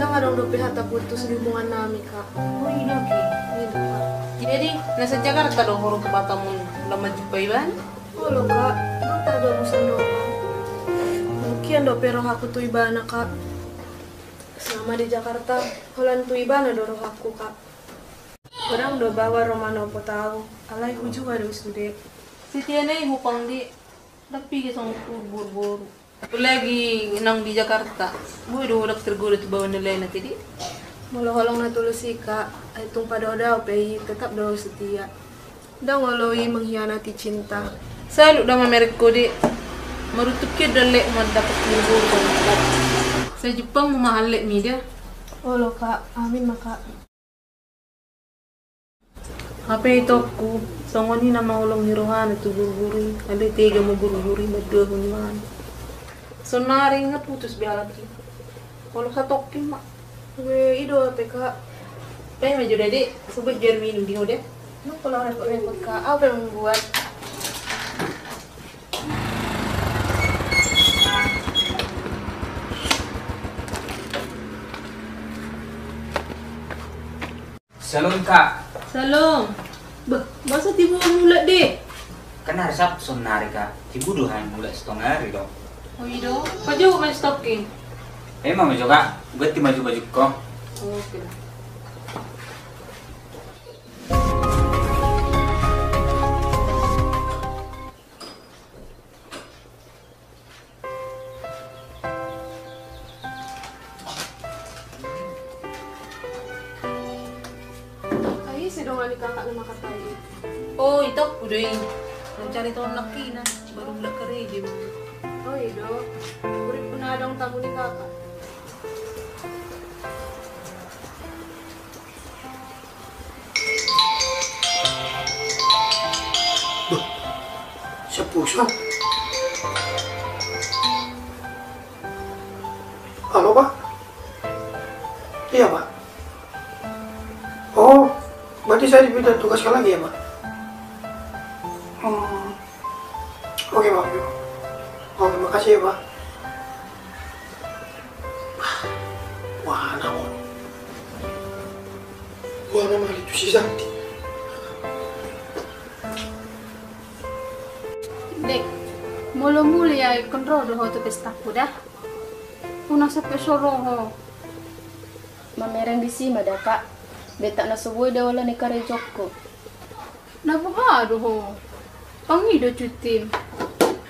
Dang adong dope hata putus di hubungan nami kak. Oh, i do ki. I do kak. Jadi na sian Jakarta do ho ro tu Batam on lam manjumpa ibana? Olo kak, dang targabusan do kak. Mungkin dope rohaku tu ibana kak. Selama di Jakarta, holan tu ibana do rohaku kak. Godang do baoa ro manopot au, alai hujua do sude. Sitiana i hupang di, dang piga songon tu boru-boru. Apalagi naung di Jakarta, boi do ho dang tergoda tu baoa na lain ate di. Molo holong na tulus i kak, ai tung pado dao pe i tetap do au setia. Dang olo i mengkhianati cinta. Salut do mamereng ho di. Maruntung hian do alek mandapot boru-boru songon ho. Sai jumpangmu ma alek mida. Olo kak, amin ma kak. Hape itongku, songon i na maholongi rohana tu boru-boru i, alai tega ma boru-boru i manduahon ibana. Sonari nga putus be halak i. Olo satongkin ma. Ue, i do hape kak. Baen ma jo da dek, sobat biar minum di ho da. Nang pola repot-repot kak, au pe membuat. Shalom kak. Shalom. Bah, masa tiba mulak dek? Kan hari Sabtu saonnari, Kak. Tibu do hami mulak sitonga ari do. O i do. Pajogu ma stocking. Ima ma jo, Kak. Ganti ma jo bajungku. Oke. Ai, ise dongan ni kakak na mangkatai? O, itongku do i. Mencari taon lakina, baru mulak karejo. O, i do. Urip pun adong tamu ni kakak. Bah, siap pulsa. Halo, Pak. Iya, Pak. O, berarti saya dipinta tugaskan lagi ya, Pak? Hmm. Oke, Pak. Oke, makasih ya, Pak. Wah, naon? Wah, nama itu si Santi. Dek, molo muli ai ingkon ro do ho tu pestaku da. Unang sampe so ro ho. Mamereng disi ma da, Kak. Betak na so boi da ola ni karejongku. Na boha do ho? Pangido cutim.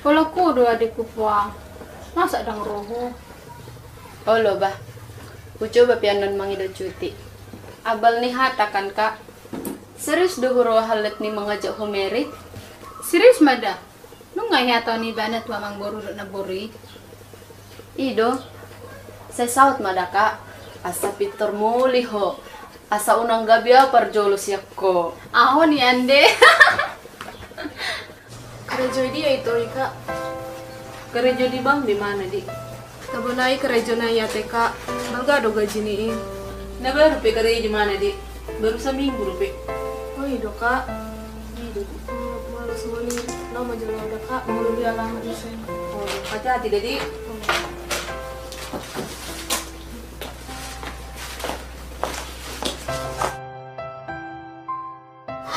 Holan ho do adekku poa. Masa ndang ro ho? Olo bah. Hucoba pe annon mangido cuti. Abal ni hata kan, Kak. Serius do huroi hallet ni mangajak ho married? Serius ma da. Nunga hea taon ibana tu amangboru dohot namboru i? I do. Sai saut ma da, Kak. Asa pintor muli ho. Asa unang gabe au parjolo sian ho. Ahu nian de. Karejo di dia ito i, Kak? Karejo di bank di mana, Dik? Tabo nai karejo nai A T K, balga do gaji ni i. Na baru pe karejo mana, Dik? Baru saminggu dope. O i do, Kak. I do, Dik. Molo songon i, laho ma jolo au da, Kak. Molo di alamat ni sen. O, hati-hati da, Dik.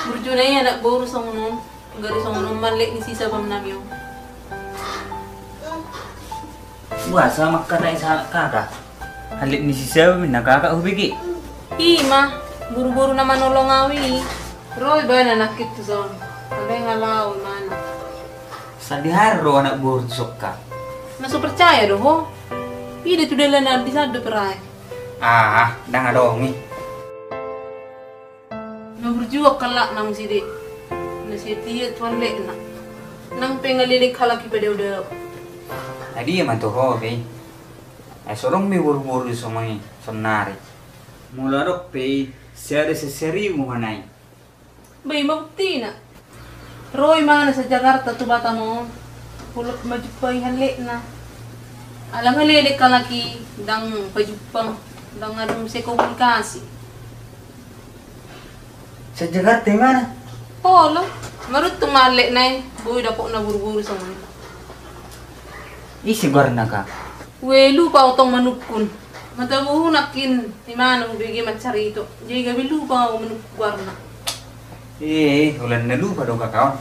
Burju na i anak boru songon on, gari songon on ma hallet ni sisabam nami on. Boasa mangkatai sahalak kakak? Hallet ni sisabam ninna kakak hubege. I ma, boru-boru na manolong au i. Ro ibana nangkin tu son. Alai nga laho ibana. Sadihar do anak boru tu son, Kak. Na so percaya do ho. Ida tu dalan na di sado perai. Ah, ndang adong i. Na burju halakna muse, Dik. Na setia tu halletna. Nang pe nga leleng halak i padao-dao. Ai dia ma tu ho be. Ai so adong be boru-boru songon i saonnari. Molo adong pe i, sada sasaribu ma hona i. Ba i ma buktina. Ro ibana sian Jakarta tu Batam on. Holan pe manjumpai halletna. Alai nga leleng halak i, ndang pajumpang, ndang adong muse komunikasi. Sian Jakarta ibana? Olo, maruntung ma halletna i, boi dapotna boru-boru songon i. Ise goarna, Kak? Ue, lupa au tong manungkun. Matabohu nangkin ibana hubege mancarito. Jadi gabe lupa au manungkun goarna. Eh, holan na lupa do kakak on.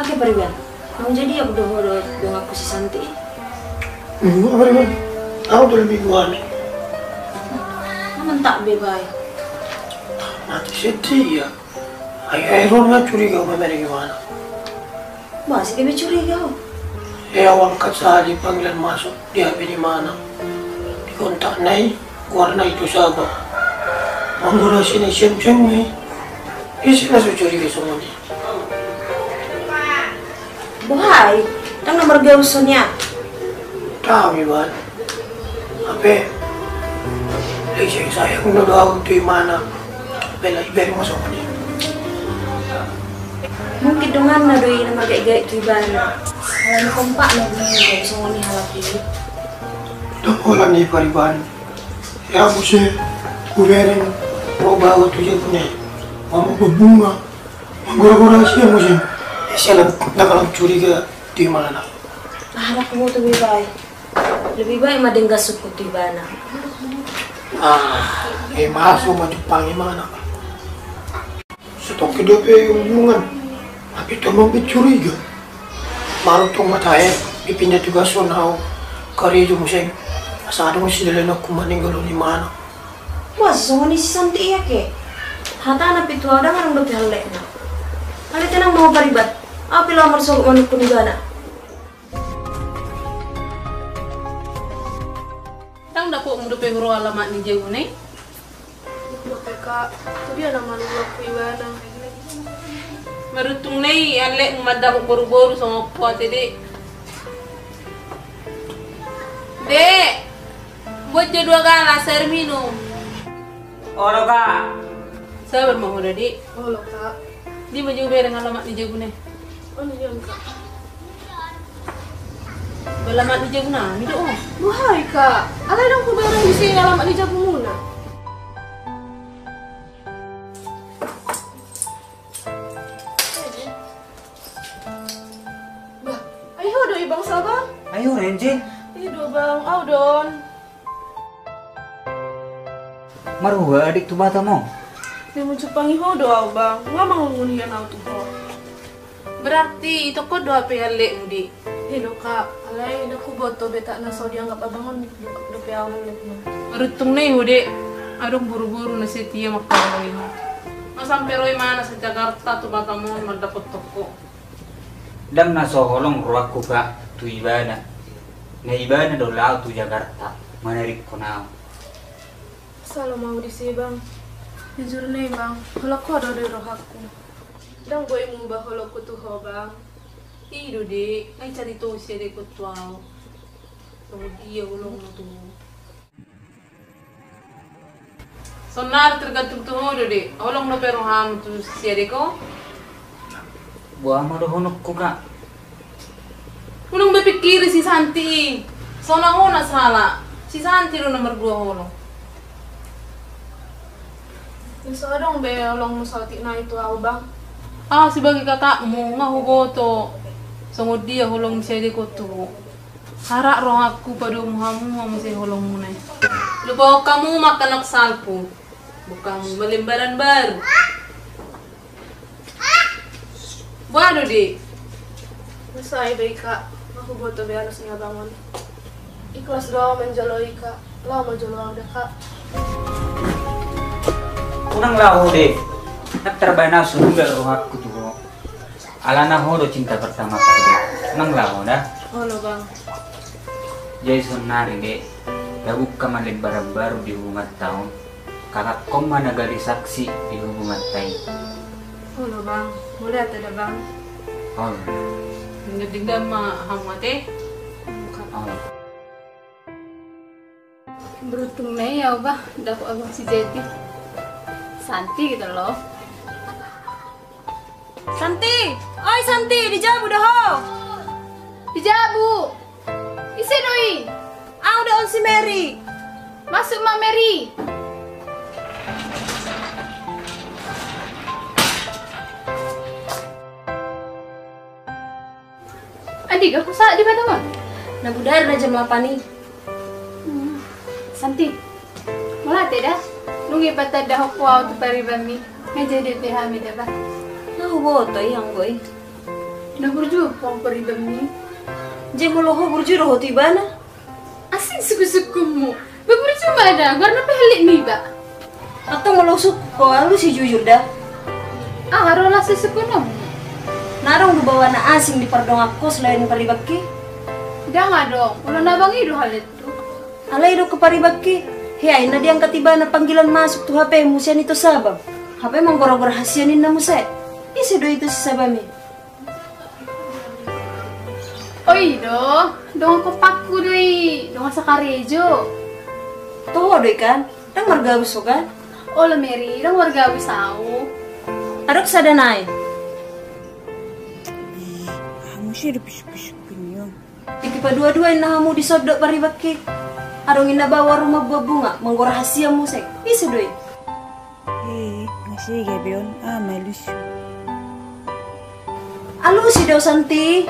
Ake pariban, naung jadi ahu do ho dohot donganku si Santi i? Hmm, pariban. Ahu do lebih kuat. Namantak be bae. Mati setia. Ai, ai, ro nga curiga au mamereng ibana. Ba, ise gabe curiga ho? Eh, au angkat sahali panggilan masuk di H P ni ibana. Di kontakna i, goarna i tu Sabah. Manggora sini siang-siang i. Ise na so curiga songon i? Boha i, ndang na margaus songon i. Tahu iban. Hape, ai sai sayang do ahu tu ibana. Bela ibere ma songon i. Mungkin donganna do i na margait-gait tu ibana. Alani kompakna do i songon i halak i. Ndang holan i pariban. Ia muse hubereng ro bawa tu jabuna i. Mama berbunga. Manggora-gora sia muse. Sia lang, ndang lang curiga tu ibana. Halak ho tu be bae. Lebih baik ma denggan sungkun tu ibana. Ah, eh, masuk ma jumpang ibana. Setoke dope hubungan. Tapi tong pe curiga. Baru tong ma tahe, dipinda tugas on hau. Karejo muse, asa adong sidalananku maninggalhon imana. Wah, songon i si Santi i ake. Hatana pe tu au ndang adong dope hallekna. Alai tenang ma ho pariban. Au pe laho marsogot manungkun ibana. Ndang dapotmu dope huroha alamat ni jabuna i? Dope, Kak. Tu dia na maluluanku ibana. Maruntung na i hallekmu mandapot boruboru songon ho ate, Dek. Dek! Buat jo dua galas air minum. Olo, Kak. Sabar ma ho da, Dek. Olo, Kak. Dia ma jo hubereng alamat ni jabuna i? Olo, dia, Kak. Alamat ni jabunami do on. Boha i, Kak? Alai ndang hubereng muse alamat ni jabumuna. Bah, ai ho do i, Bang Sabang? Ai ho do, Angel? I do, Bang, au do on. Marhua, Dek, tu Batam on? Dia manjumpangi ho do au, Bang. Nga manghunihon au tu ho. Berarti itongkon do hape hallekmu, Dek? I do, Kak. Alai ndang huboto betakna so dianggap abang on dope au hallekna. Maruntung na i ho, Dek. Adong boruboru na setia mangkaholongi ho. Nga sampe ro imana sian Jakarta tu Batam on mandapothon ho. Ndang na so holong rohangku, Kak, tu ibana. Na ibana do laho tu Jakarta manarikhon au. Sala ma au disi, Bang. Jujur na i, Bang, holan ho do di rohangku. Ndang boi mumba holongku tu ho, Bang. I do, Dek, nga i carito si adekon tu au. Songon dia holongna tu ho? Saonari tergantung tu ho do, Dek. Holong dope rohamu tu si adek on? Boha ma dohononku, Kak? Unang be pikiri si Santi i. So na ho na sala. Si Santi do nomor dua holong. Nga so adong be holongmu saotik nai tu au, Bang. Au sebagai kakakmu nga huboto songon dia holong ni si adek on tu ho. Harat rohangku padomu hamu ma muse holongmuna i. Lupahon hamu ma angka anak salpu. Buka hamu ma lembaran baru. Boha do, Dek? Nga sai be, Kak. Nga huboto be alus ni abang on. Ikhlas do au manjalo i, Kak. Laho ma jolo au da, Kak. Unang laho, Dek. Ndang tarbahen au so bulat rohangku tu ho. Alana ho do cinta pertamaku, Dek. Unang laho da. Olo, Bang. Jadi saonari, Dek, tabuka ma lembaran baru di hubunganta on. Kakakkon ma na gari saksi di hubunganta i. Olo, Bang. Mauliate da, Bang. Olo. Denggan-denggan ma hamu ate. Olo. Beruntung na i au, Bah, dapot abang sejati. Santi gitu loh. Santi! Oi, Santi, di jabu do ho! Di jabu! Ise do i? Au do on, si Mary. Masuk ma, Mary. Andi, ga husahat di Batam on? Na budar na jam lapan i. Hmm. Santi, mauliate da. Nunga patandahon ho au tu paribanmi. Nga jadi pe hami da, Bah. Na huboto i anggo i. Na burju ho paribanmi. Jei molo ho burju do ho tu ibana. Asing sungkunsungkunmu. Ba burju ma da, goarna pe hallet niba. Antong molo sungkun ho, alusi jujur da. Aha do las ni sungkunonmu? Na adong do baoa na asing di pardonganhon ho selain paribanhi? Ndang adong, ulaon abang i do hallet tu. Alai didok paribanhi, hea inna diangkat ibana panggilan masuk tu HP-mu sian ito Sabam. Hape manggorgor hasian inna muse. Ise do ito si Sabam i? O i do, dongan kompakku do i, dongan sakarejo. Toho do i kan, ndang margabus ho kan? Olo Mary, ndang margabus au. Adong sada nai. Ih, aha muse do pisuk-pisuk ni on. Di paduadua inna hamu disondok paribanhi. Adong inna baoa rumah buah bunga, manggorgor hasian muse. Ise do i? Eh, masih gabe on, ah, malusu. Alusi do Santi.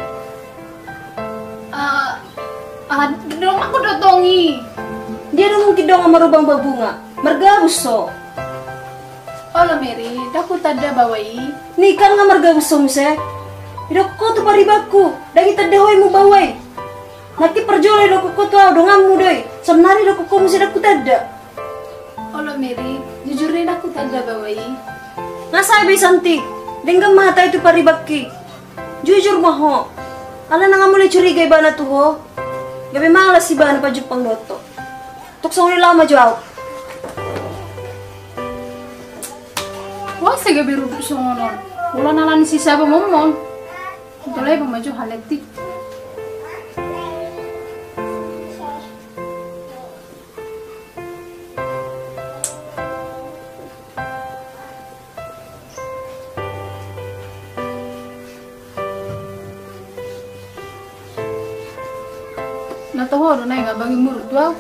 Ah, ah, donganku do tong i. Dia do mungkin dongan marubang babunga. Margabus ho. Olo Mary, ndang hutanda baoa i. Ni kan nga margabus ho muse. Didokkon ho tu paribanku, ndang ditanda ho i mubao i. Nangkin parjolo didokkon ho tu ahu, donganmu do i. Saonari didokkon ho muse ndang hutanda. Olo Meri, jujur do i ndang hutanda bao i. Nga sae be Santi, denggan ma hata i tu paribangki. Jujur ma ho. Alana nga molo curiga ibana tu ho, gabe malas ibana pajumpang dohot ho. Tung songon i laho ma jo ahu. Boasa gabe ruduk songon on? Molo na alani si Saba ma on. Tolai ba ma jo haletik. Na toho do na i nga abang i muruk tu ahu.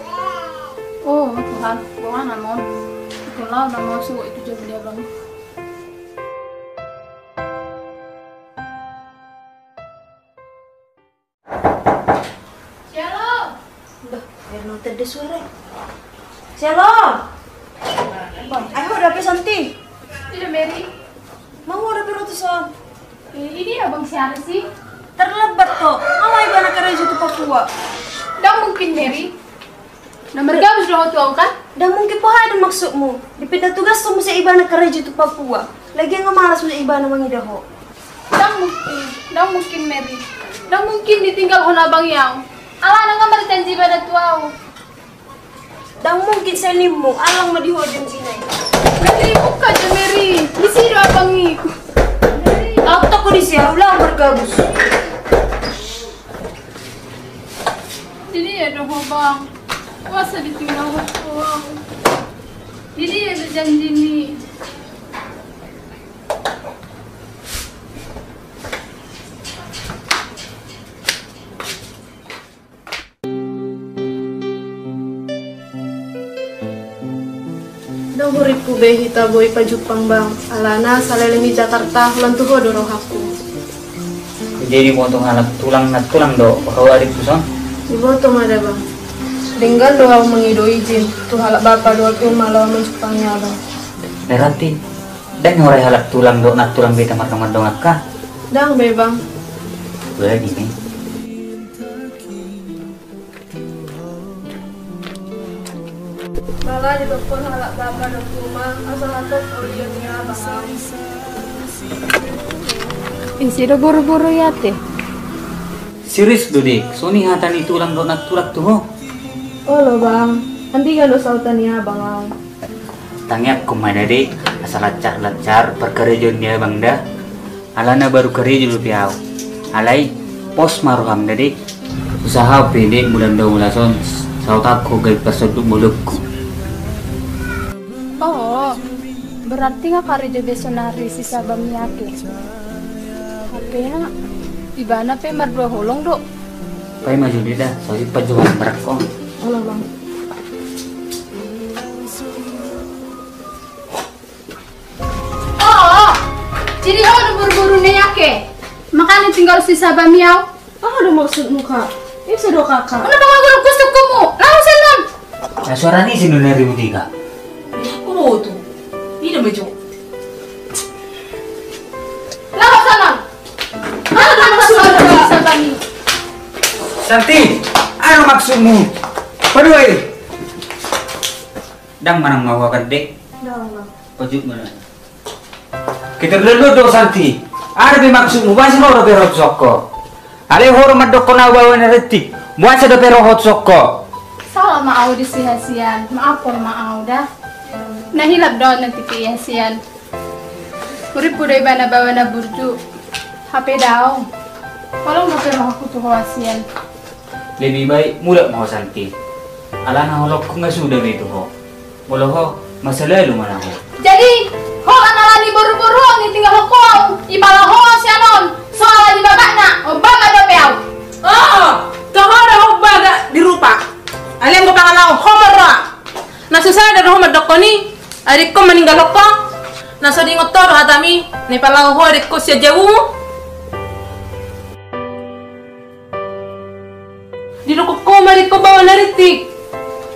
O Tuhan, boha nama on. Ikon laho nama on suo itu jabu ni abang i. Shalom. Bah, air nonton de suara. Shalom. Bang, ayo udah pe Santi. Tidak Meri. Mau udah pe roti son. Eh, ini ya Bang Syarsi. Terlambat kok. Mau ibana karejo tu Papua. Ndang mungkin Meri. Na margabus do ho tu ahu kan? Ndang mungkin, boha do maksudmu? Dipinda tugas ho muse ibana karejo tu Papua. Lagian nga malas muse ibana mangida ho. Ndang mungkin, ndang mungkin Meri. Ndang mungkin ditinggal ho na abang i ahu. Alana nga marjanji ibana tu ahu. Ndang mungkin sian ninmu, allang ma di ho janjina i. Meri, buka jo Meri. Disi do abang i. Ahu toko disi, ahu laho margabus. Di dia do ho bang? Boasa ditinggal ho tu ahu? Di dia do janjina i? Ndang hurippu be hita boi pajumpang bang, alana saleleng di Jakarta holan tu ho do rohangku. Jadi diboto halak tulang nantulang do ho ari tuson? Diboto ma da bang. Denggan do ahu mangido ijin tu halak bapa dohot uma laho manjumpangi abang. Berarti ndang hurai halak tulang dohot nantulang be hita marhaha mardongan ka? Ndang be bang. Berarti ne. Pala didokkon halak bapa dohot uma asa hatop olo ni abang. Ise do boru-boru i ate? Serius do dik, songon i hata ni tulang dohot nantulang tu ho? Olo bang, andigan do sahuta ni abang ahu. Tangiangkon ma da dik, asa lancar-lancar parkarejoan ni abang da. Alana baru karejo dope ahu. Alai pos ma roham da dik. Usaha pe dik, mula ndang ulason sahuta ho gabe parsonduk bolokku. O, berarti nga karejo be sonari si Saba Miake. Hape ibana pe mardua holong do. Paima jo da, songon i pajohan berak on. Olo bang. O, jadi ho do boru-boru ni ake. Makana tinggal si Saba Miau. Aha do maksudmu kak? Ise do kakak? Unang pangagurung kustukkumu. Laho sian on. Suara ni si nuna ribut ika. Aku mau tu. Ida baju. Laho sian on. Aha do maksudmu kak? Santi, aha do maksudmu? Paduai. Ndang manang mau akan dek. Ndang. Pajuk mana? Kita dulu do Santi. Aha do be maksudmu? Boasa do ho dope ro tu son ho? Alai ho do mandokkon ahu baoa na rintik. Boasa do dope ro ho tu son ho? Sala ma ahu disi hasian. Maaf ma ahu da. Na hilap do na tipi hasian. Urippu do ibana baoa na burju. Hape daong. Holong dope rohangku tu ho hasian. Lebih baik mulak ma ho Santi. Alana holongku nga suda be tu ho. Molo ho, masa lalu ma na ho. Jadi ho, alani boru-boru on i tinggal ho, ipalaho ho sian on. Soal di babakna, ombaga dope ahu. O, toho do ho ombaga di rupa. Alai anggo pangalahon ho marroha. Na so sada do ho mandokkon i, ai dengke maninggal ho. Na so diingot ho do hatami, na ipalaho ho dengke sian jabu. Didokkon ho ma dengke baoa na rintik.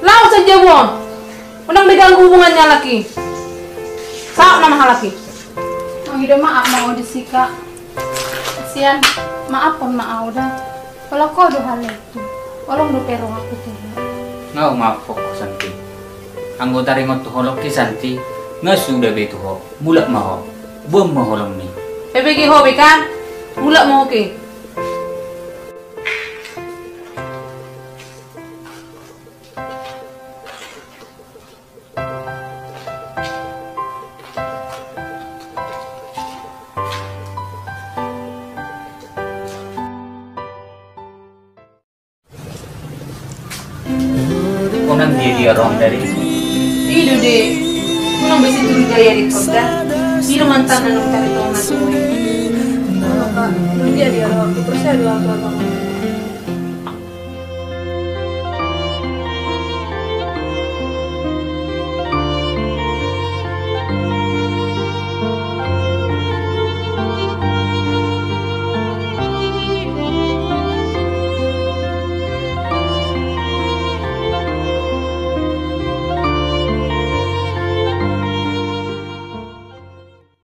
Laho sian jabu on. Unang diganggu hubungannya laki. Saut nama halaki. Mangido maaf ma ahu disi kak. Sian, maafhon ma au da. Holan ho do halak i. Holong dope rohangku tu ho. Nga humaafhon ho Santi. Anggo taringot tu holongki Santi, nga suda be tu ho. Mulak ma ho. Boan ma holongmi. Pebege ho be kan. Mulak ma ho ke. Unang dia dia roham dari. I do de. Unang be situru jaya di kota. I do mantan anu tari tona suwe. Maka, unang dia dia roham. Percaya dua apa apa.